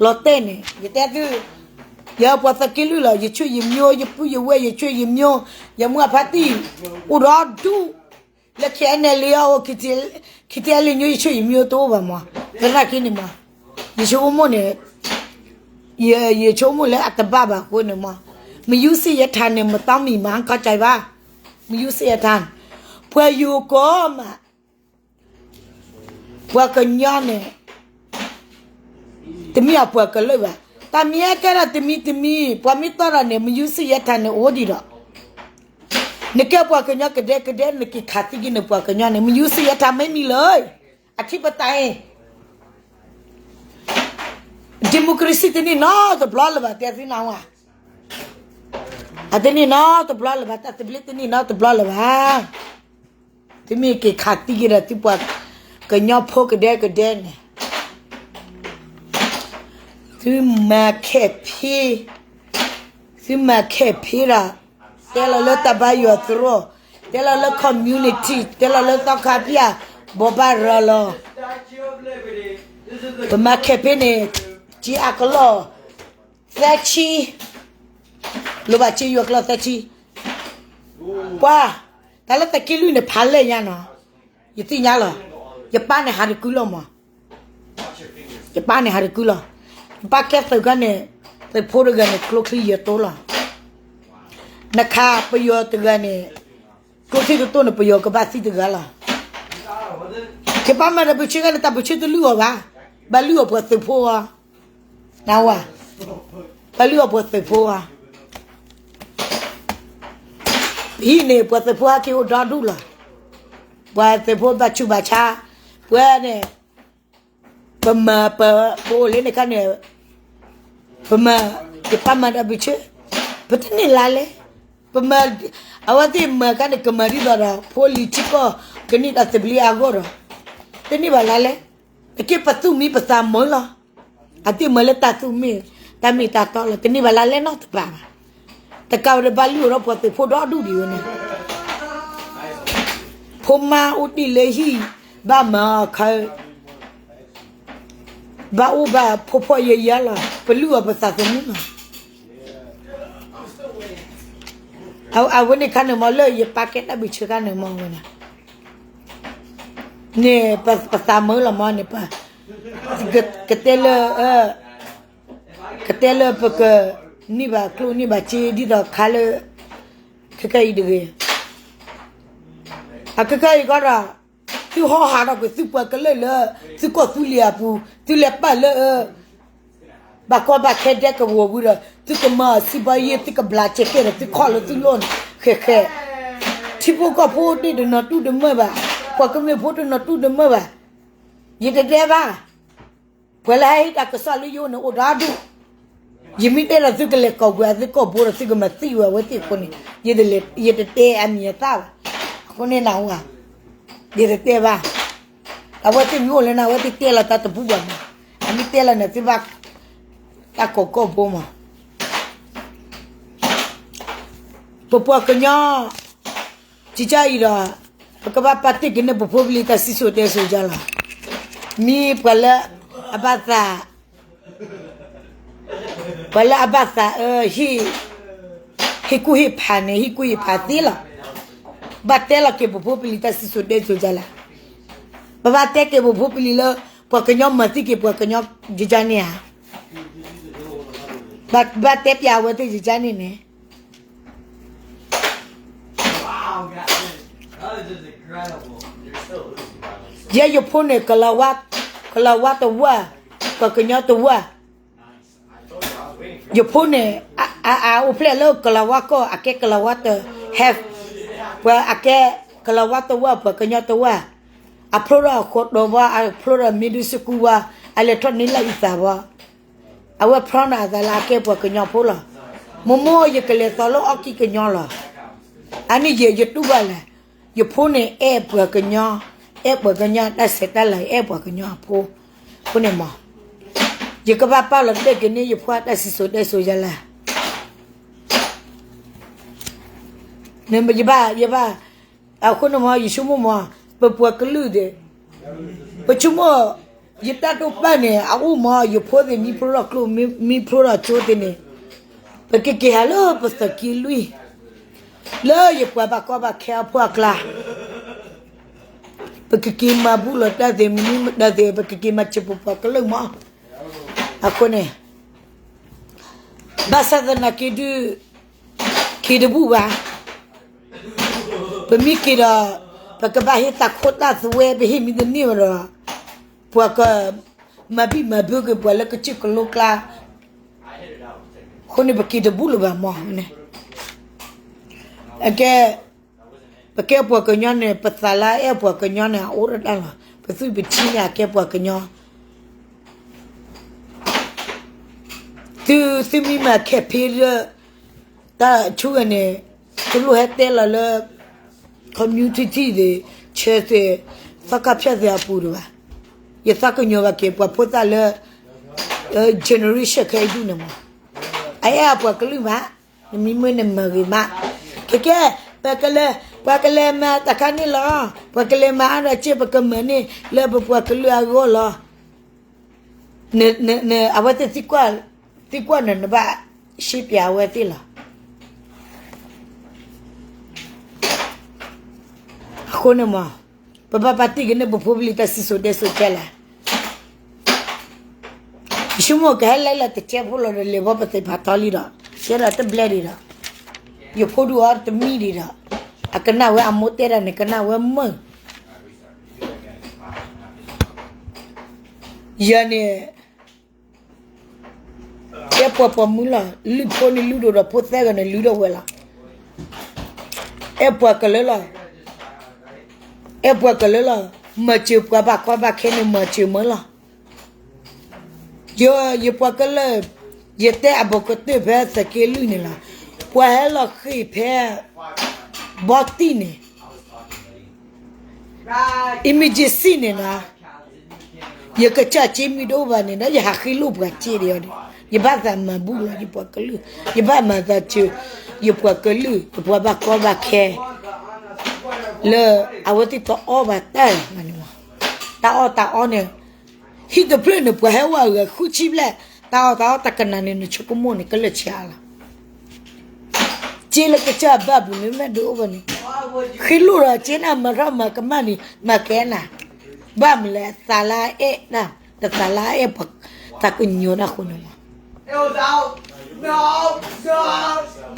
လီၤတဲာ်န့ၣ် ယတဲသု, ယပှၤသးက့လွံၢ်လီၤ ယဆွေယမျိုး ယပုၢ်ယဝဲၢ် ယဆွေယမျိုး ယမုၢ်အဖါတံၢ် အိၣ်ဒီဒူၣ်, လၢ KNLA အိၣ် KTLA ညိ ယဆွေယမျိုးတအိၣ်ဘၣ်မး, သနာ်က့န့ၣ်မး, ယဆိကမိၣ်န့ၣ် ယဆိကမိၣ်လၢအတဘၣ်ဘၣ်အဃိန့ၣ်မး, မယူးစ့ၣ်ယဲထါန့ၣ် မတီမံၤမး ခီကၢ်ဘၣ်, မယူးစ့ၣ်ယဲထါန့ၣ်, ပှၤယူၤကိးမး ပှၤကညီန့ၣ် တမ့ၢ်အပှၤကလုာ်ဘၣ်, တၢ်မ့ၢ်ကဲထီၣ်တမံၤတမံၤ ပှၤမ့ၢ်တီၢ်ဒီးန့ၣ် မယူးစ့ၣ်ယဲထါန့ၣ်အိၣ်ဒံးဒီး, နကဲပှၤကညီကဒဲကဒဲ နက့ၤခးသံက့ၤန့ၣ် ပှၤကညီန့ၣ် မယူးစ့ၣ်ယဲထါမ့ၢ်မံၤလၢ အထံပတၢ်အံၤ democracy တန့ၢ်နီတဘျီလၢၤဘၣ် တဲသုနၢ်ဟူဧါ, အတန့ၢ်နီတဘျီလၢၤဘၣ် တၢ်သဘျ့တန့ၢ်နီတဘျီလၢၤဘၣ်, သုမ့ၢ်က့ၤခးသံက့ၤဒီးသုပှၤကညီဖိကဒဲကဒဲန့ၣ်, သုမၤခဲးဖံ သုမၤခဲးဖံဒီး တဲလီၤလၢတၢ်ဘါယွၤသရိာ်, တဲလီၤလၢ community, တဲလီၤလၢသီခါဖၠၣ် ဘိးဘၣ်ရၤလီၤ, ပမၤခဲးဖံန့ၣ် က့အကလီၢ် သၢဆံ, လိၣ်ဘၣ်က့ယွၤကလီၢ်သၢဆံ, ပှၤ တၢ်လၢသးက့လွံၢ်န့ၣ် ဖးလဲၢ်ညါနီၤ, ယသ့ၣ်ညါလီၤ, ယပၢ်န့ၣ်ဟးတကုလီၤမး, ယပၢ်န့ၣ်ဟးတကုလီၤ, ယပၢ်ကဲသုးခါန့ၣ်, သုးဖိတဂၤန့ၣ် ကျိချံယဲၢ်တိလီၤ, နခါပယီၤတဂၤန့ၣ်, ကျိချံတတိၢ်န့ၣ် ပယီၤကဘၣ်သံတဂၤလီၤ, ကပၢ်မၤတၢ်ပၢဆှၢခါန့ၣ် တၢ်ပၢဆှၢတလုၢ်အီၤဘၣ်, ဘၣ်လုၢ်အီၤပှၤသုးဖိအီၤ, နဝၤ, ဘၣ်လုၢ်အီၤပှၤသုးဖိအီၤ ပဟံၣ်န့ၣ် ပှၤသုးဖိဟဲက့ၤအိၣ်ဒီဒူၣ်လီၤ, ပှၤသုးဖိဘၣ်ဆူးဘၣ်ဆါ, ပှၤန့ၣ်, ပမၤပ, ပအိၣ်လၢန့ၣ်ခါန့ၣ်, ပမၤ, ယပၢ်မၤတၢ်ပၢဆှၢ, ပတန့ၢ်လါလဲၣ်, ပမၤ, အဝဲသ့ၣ်မၤခါန့ၣ် ကမၤဒ်သိးဒီး ဖိလံၤထံကီၢ် ကန့ၢ်တၢ်သဘျ့အဂီၢ်ဒီး, တန့ၢ်ဘၣ်လါလဲၣ်, အက့ပသူၣ်မံပသးမုာ်လီၤ, အတ့ၢ်မၤလၢတၢ်သူၣ်မ့ၢ်, တၢ်မ့ၢ်တၢ်တီလီၤ, တန့ၢ်ဘၣ်လါလဲၣ်နီတပၤဘၣ်, တကးဝဲဒီးဘၣ်လုၢ်အီၤဒီးပှၤသုးဖိဒီဒူၣ်ဒံးဝဲန့ၣ်, ဖိမါအိၣ်တ့ၢ်လၢဟံၣ်, ဘၣ်မၤအခါ, ဘၣ်အိၣ်ဘၣ်ဖှီၣ်ဖှီၣ်ယာ်ယာ်လီၤ, ပလုၢ်အီၤပသးသမူလီၤ, အဝဲန့ၣ်ခါန့ၣ်မ့ၢ်လၢယပၢ်ကဲတၢ်ဘျုးဆၢခါန့ၣ်မ့ၢ်ဝဲန့ၣ်, န့ၣ်, ပသးမုာ်လီၤမ့ၢ်န့ၣ်, ကတဲလၢ, ကတဲလၢပက, န့ၢ်ဘၣ်ကျိၣ်န့ၢ်ဘၣ်စ့ဒ်သိးခါလၢ, ခဲကနံၣ်အံၤတဂ့ၤ, အခဲကနံၣ်အံၤကီဒီး, သုဟီဟးထီၣ်ကွံာ်သုပှၤကလုာ်လၢ, သုကီၢ်သူလ့ၤအပူၤ, သုလဲၤပာ်လၢ, ဘၣ်ကီဘၣ်ခဲဒဲကဝီၤဝံၤဒီး သုကမၤစံးဘီယ့ၣ် သုကဘျးစဲးကဲဒီး သုခီၣ်လၢသုလိၣ်န့ၣ်, ဃဲးဃဲး, ထံဖိကီၢ်ဖိဒ့ၣ်တနီၤတူၢ်တမၢၢ်ဘၣ်, ပှၤကမျၢၢ်ဖိတနီၤတူၢ်တမၢၢ်ဘၣ်, ယတတဲဘၣ် ပှၤလၢဟဲဟ့ၣ်တၢ်ကစီၣ်လၢယအိၣ်န့ၣ်အိၣ်ဒီဒူၣ်, ယမ့ၢ်တဲဒီးသုကလဲၤကိးကွံာ်သုကီၢ်ဖိဒီးသုကမၤသံဝဲအဝဲသ့ၣ်အဃိန့ၣ်, ယတတဲအမံၤအသၣ်ဘၣ်, အဃိန့ၣ်နၢ်ဟူဧါ, ယတတဲဘၣ်, အဝဲသ့ၣ်မ့ၢ်အိၣ်လၢနၤ အဝဲသ့ၣ်တဲလီၤတၢ်တပူၤဘၣ်မး, အမ့ၢ်တဲလီၤန့ၣ်သုဘၣ်, တၢ်ကိးကီၢ်ဖိမး ပပှၤကညီ, ကကအံၤဒီး, ပကဘၣ်ပာ်တ့ၢ်က့ၤန့ၢ်ပဖိပလံၤတၢ်စံၣ်စိၤတဲစိၤယါလီၤ, မ့ၢ်ပှၤလၢ, အဘၣ်သး, ပှၤလၢအဘၣ်သးအၢ, ဟ့ၣ်ကူၣ်ဟ့ၣ်ဖးန့ၣ် ဟ့ၣ်ကူၣ်ဟ့ၣ်ဖးသ့လီၤ, ဘၣ်တဲလီၤက့ၤပဖိပလံၤတၢ်စံၣ်စိၤတဲစိၤယါလီၤ, ပဘၣ်တဲက့ၤပဖိပလံၤလၢ, ပှၤကညီမၤသံက့ၤပှၤကညီယါန့ၣ်ဧါ, ဘၣ်တဲပျးအဝဲသ့ၣ်ယါန့ၣ်န့ၣ် ယဲယဖိန့ၣ်, ကလၤဝါတဝၢ, ပှၤကညီတဝၢ, ယဖိန့ၣ်, အအိၣ်ဖျဲၣ်လၢကလၤဝါကီၢ် အကဲကလၤဝါတဟဲ, ပှၤအကဲကလၤဝါတဝၢ ပှၤကညီတဝၢ, အဖျိထီၣ်အဃိးတီၤဘၣ် အဖျိထီၣ်မ့ၢ်ဒုးစကူဝါ, အလဲၤထီၣ်န့ၢ်လၢအံသးဘၣ် အဝဲဖျီန့ၢ်အသးလၢအကဲပှၤကညီဖိလီၤ. မိၢ်မိၢ်ယကလဲၤသိးလၢအီၣ်ကံၢ်ကညီလီၤ. အန့ၣ်ယဲယတူၢ်ဘၣ်လဲၣ်. ယဖိန့ၣ်အဲၣ်ပှၤကညီ, အဲၣ်ပှၤကညီတၢ်ဆဲးတၢ်လၤ, အဲၣ်ပှၤကညီအဖိ, အဃိန့ၣ်မး, ယကဘၣ်ပာ်လီၤတ့ၢ်က့ၤန့ၢ်ယဖိအတၢ်စံၣ်စိၤတဲစိၤယါလဲၣ်. ယဘၣ်, ယဘၣ်, အဃိန့ၣ်မး ယဆိကမိၣ်မး, ပပှၤကလုာ်ဒီး ပဆိကမိၣ်, ယတၢ်တိာ်ပာ်န့ၣ် အအိၣ်မး ယဖိသ့ၣ်မံဖျိထီၣ်ကျိ မံဖျိထီၣ်ကၠိသ့ၣ်န့ၣ်, ပကက့ၤဟးလၢပသးက့လွံၢ်, လၢယပှၤဘၣ်ကီဘၣ်ခဲအဖီလာ်အကျါ, ပကက့ၤမၤဘူၣ်လီၤတၢ်သ့ၣ် မနုၤမတၤသ့ၣ် ပကက့ၤမၤစၢၤပပှၤကလုာ်မး, အဃိန့ၣ် ဘၣ်ဆၣ်သနာ်က့ဒုး, က့ၤတဘူၣ်ဘၣ်. ပမ့ၢ်က့ၤဒီး, ပကဘၣ်ဟ့ၣ်တၢ်ခိတၢ်သွဲ ပဟ့ၣ်မံၤတန့ၢ်ဘၣ်ဒီး, ပှၤကမၤဘံၣ်မၤဘၢက့ၤပှၤလၢကစၢၢ်ကလိကျါ, အဃိန့ၣ်ပက့ၤတဘူၣ်လၢၤဘၣ်မးန့ၣ်, အကဲ, ပကဲပှၤကညီန့ၣ် ပသးလၢအဲၣ်ပှၤကညီန့ၣ် အအိၣ်ဒၣ်တၢ်လီၤ. ပသွံၣ်ပထံန့ၣ် အကဲပှၤကညီ သု, သုမ့ၢ်မၤခဲဖ့လၢ တၢ်ဆူၣ်ဂဲၤန့ၣ်, သုလိၣ်ဟဲတဲလီၤလၢ community သ့ၣ်, church သ့ၣ်, သီခါဖၠၣ်သ့ၣ်အပူၤတဘၣ်. ယသးကညီၤဘၣ်က့ၤ ပှၤဖိသၣ်လၢ generation ခဲအံၤဒုန့ၣ်မး, အအဲၣ်အပှၤကလုာ်မး, နမံၤမ့ၢ်နမၤဂ့ၤမး, ခဲကဲ, ပကလဲၤ, ပှၤကလဲၤမၤတခါန့ၣ်လီၤ. ပှၤကလဲၤမၤအါဒီးက့ ပကမၤန့ၢ်လၢပပှၤကလုာ်အဂီၢ်လီၤ. အဝဲသ့ၣ်သံကွၢ်, သံကွၢ်နၤ နဘၣ်ရှင်းပြအဝဲသ့ၣ်လီၤ. အဃိန့ၣ်မး, ပဘၣ်ပာ်တ့ၢ်က့ၤန့ၢ်ပဖိပလံၤတၢ်စံၣ်စိၤတဲစိၤခဲလၢာ်, ယဆိကမိၣ်ကဟဲလဲၤလၢတကဲဖိလီၤဒီး လဲၤဘီပသ့ၣ်ဖးထီလံဒီး, ကဲဒီးတဘျဲဒံးဒီး, ယဖိဒုးအီၤတမံၤဒံးဒီး, အကနၣ်ဝဲအမိၢ်တဲတၢ်န့ၣ် ကနၣ်ဝဲမုာ်, ယၤန့ၣ် အဲၣ်ပှၤပိာ်မုၣ်လီၤ. လုၢ်ဖိန့ၣ်လုၢ်ဒိၣ်ဒီး ဖိသၢဂၤန့ၣ်လုၢ်ဒိၣ်ဝဲလီၤ. အဲၣ်ပှၤကလုာ်လီၤ. အဲၣ်ပှၤကလုာ်လီၤ. မၤစၢၤပှၤဘၣ်ကီဘၣ်ခဲန့ၣ် မၤစၢၤမုာ်လီၤ. ယ, ယပှၤကလုာ်, ယတဲအဘူးကတၢၢ်ဖဲသးက့လွံၢ်န့ၣ်လီၤ. ပှၤဟဲလီၤဃ့ၢ်ဖဲ ဘီတံၢ်န့ၣ် emergency န့ၣ်လီၤ. ယကစၢ်စ့မ့ၢ်တအိၣ်ဘၣ်န့ၣ်ဒီး ယဟးဃ့လိၣ်ပှၤစ့ဒီး, ယဘၣ်သးမၤဘူၣ်လီၤယပှၤကလုာ်, ယဘၣ်မၤသးစၢၤ ယပှၤကလုာ်, ယပှၤဘၣ်ကီဘၣ်ခဲ လၢအဝဲသ့ၣ်တအီၣ်ဘၣ်တၢ်န့ၣ်, တၢ်အီၣ်တၢ်အီန့ၣ်, ဟံၣ်တဖျၢၣ်န့ၣ် ပှၤဟဲဝဲအဂၤဃုဆံဘျဲၣ်, တၢ်အီၣ်တၢ်အီတကနၤန့ၣ် နဆိကမိၣ်န့ၣ် ကလၢာ်ဆံးအါလီၤ. စ့လၢကစၢ်ဘၣ်ပူၤန့ၣ် မ့ၢ်ဒုးအိၣ်ဘၣ်န့ၣ်, ဃ့လိၣ်ဒီးစ့န့ၣ် မၤထီၣ်မၤကမၣ်န့ၣ် မၤကဲနၤ, ဘၣ်မနုၤလဲၣ် သးလၢအအဲၣ်, တသးလၢအအဲၣ်ပှၤ, သးကညီၤတၢ်ဃိန့ၣ်လီၤ.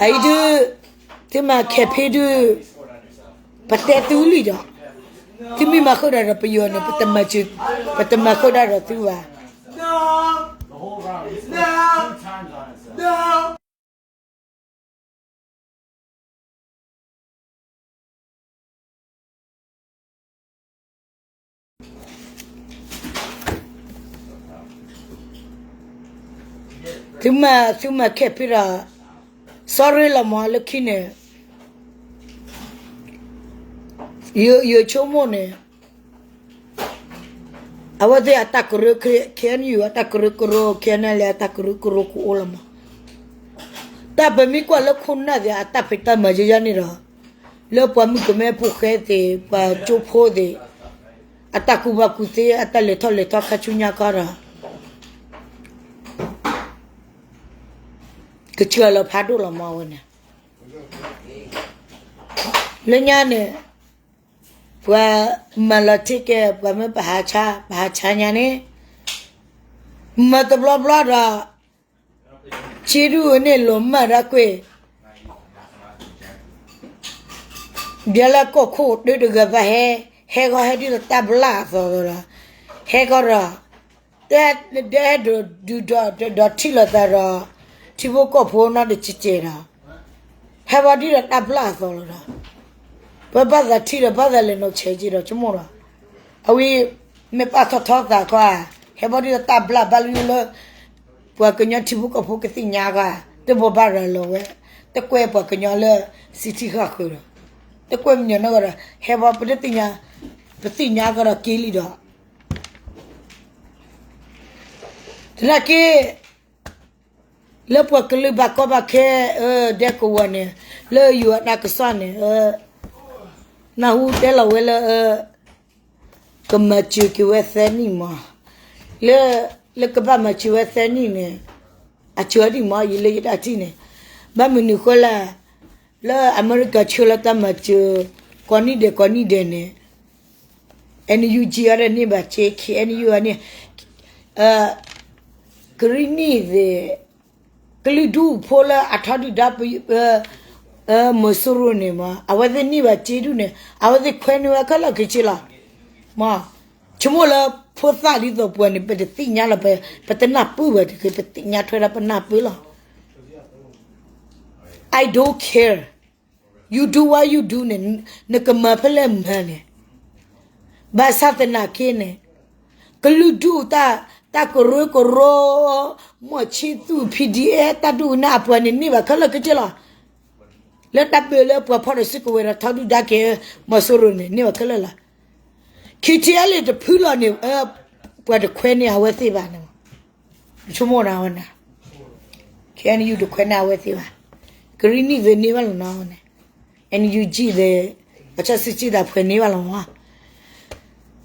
အအံၤဒုး, သုမၤခဲဖ့ဒုး, ပတဲသုလံဒီး, သုမ့ၢ်မၤဃုာ်ဒီးပယီၤန့ၣ် ပတမၤဃုာ်ဒၣ်ဒီးသုဘၣ်. သုမၤ, သုမၤခဲဖ့ဒီး, sorry လီၤမးလၢခံန့ၣ်, ယ, ယဆိကမိၣ်န့ၣ်, အဝဲသ့ၣ်အတၢ်ကရၢ, KNU အတၢ်ကရၢကရိ, KNLA အတၢ်ကရၢကရိကအိၣ်လီၤမး. တၢ်ပမ့ၢ်ကွၢ်လၢခိၣ်နၢ်သ့ၣ်အတၢ်ဖံးတၢ်မၤယဲယဲန့ၣ်ဒီး, လၢပှၤမုၣ်ကမဲဖိဃဲသ့ၣ်, ပှၤကၠိဖိသ့ၣ်, အတၢ်ကူၣ်ဘၣ်ကူၣ်သ့, အတၢ်လဲၤထီၣ်လဲၤထီခါဆူညါခီဒီး, ကစၢ်လီၤဖးဒိၣ်လီၤမးဝဲန့ၣ်. လၢညါန့ၣ်, ပှၤမၤလီၤထံကဲ, ပှၤမ့ၢ်ပဟးဆါ, ပဟးဆါညါန့ၣ်, မၤတဘျီဘျီဒီး, ဆ့ဒူၣ်န့ၣ်လိာ်မၢ်ဒၣ်ကွ့ၢ်, ဘျီလၢကီၢ်ခိၣ်တၢတဂၤဘၣ်ဟဲ, ဟဲဂီၤဟဲဒ်သိးတၢ်ဘျၣ်အသိးဒီး, ဟဲဂီၤဒီး, တဲဒုးဒီးထံၣ်လိာ်သးဒီး, ထံဖိကီၢ်ဖိနီတစဲးစဲးဒီး, ဟဲဘီဒ်ဒီးတၢ်ဘျၣ်အသိးလီၤဒီး, ပဘၣ်သးထံၣ်ဒီးဘၣ်သးလဲၤနီၢ်ဆဲးက့ၤဒီးဆိကမိၣ်ဒီး, အဝဲ, မ့ၢ်ပာ်ထီၣ်ထီသးခီဧါ, ဟဲဘီဒ်ဒီးတၢ်ဘျၣ်ဘၣ်လၢလၢ ပှၤကညီထံဖိကီၢ်ဖိကသ့ၣ်ညါခီဧါ, တဘိးဘၣ်ရၤလီၤဝဲ, တကွဲပှၤကညီလၢ စံထံဃာ်ဃုာ်ဒီး, တကွဲမညီနဂီၢ်ဒီး ဟဲဘီပတသ့ၣ်ညါ, ပသ့ၣ်ညါကဒီးက့ၤလံဒီး, သနာ်က့ လၢပှၤကလုာ်ဘၣ်ကီဘၣ်ခဲ, ဒဲကဝီၤန့ၣ်, လၢယိၤအတၢ်ကစီၣ်န့ၣ်, နၢ်ဟူတဲလီၤဝဲလၢ, ကမၤစၢၤက့ၤဝဲသၢနံၣ်မး, လၢ လၢကဘၣ်မၤစၢၤဝဲသၢနံၣ်န့ၣ်, အစၢၤဒံးမး ယံာ်လၢယတၢ်ထံၣ်န့ၣ်, ဘၣ်မနုၤဃိလဲၣ်, လၢအမဲရကၤဆှၢလီၤတၢ်မၤစၢၤ ကိးနံၣ်ဒဲးကိးနံၣ်ဒဲးန့ၣ်, NUG အီၤဒီးန့ၢ်ဘၣ်စ့ KNU အီၤန့ၣ်, ကရံၣ်နံၣ်သ့ၣ် ကလုာ်ဒူၣ်ဖိလၢအထီဒုၣ်ဒါ မီၤစိရိၤန့ၣ်မး အဝဲသ့ၣ်န့ၢ်ဘၣ်စ့ဒူၣ်န့ၣ် အဝဲသ့ၣ်ခွဲန့ၢ်ဝဲခဲလၢာ်ခဲဆ့လီၤ. မ့ၢ် ဆိကမိၣ်လၢဖိသၣ်ဒ်သိးပှၤန့ၣ် ပတသ့ၣ်ညါလီၤ, ပတနၢ်ပၢၢ်ဘၣ်တဂ့ၤ, ပသ့ၣ်ညါထွဲဒီးပနၢ်ပၢၢ်လီၤ. I don't care. You do what you do န့ၣ်, နကမၤဖဲလဲၣ်မၤန့ၣ်, ဘၣ်ဆၣ်သနာ်က့န့ၣ်, ကလုာ်ဒူၣ်တၢ်ကရၢကရိ, မီၢ်ဆံသူၣ် PDF တၢ်ဒုၣ်ကနၣ်အပှၤန့ၣ် န့ၢ်ဘၣ်ခဲလၢာ်ခဲဆ့လီၤ. လၢတၢ်ဘၢလၢပှၤဖီၣ်ဒီးစုကဝဲၤဒီးထီဒုၣ်ဒါက့ၤ မီၤစိရိၤန့ၣ် န့ၢ်ဘၣ်ခဲလၢာ်လီၤ. KTLA တဖုလီၤန့ၣ်, ပှၤတခွဲန့ၢ်အဝဲသ့ၣ်ဘၣ်န့ၣ်, ဆိကမိၣ်နၤဝဲန့ၣ်, KNU တခွဲန့ၢ်အဝဲသ့ၣ်ဘၣ်, ကရံၣ်နံၣ်သ့ၣ်န့ၢ်ဘၣ်လီၤနီၤန့ၣ်, NUG သ့ၣ်, ပှၤဆၣ်စုစ့ၣ်သးခွဲန့ၢ်ဘၣ်လီၤမး,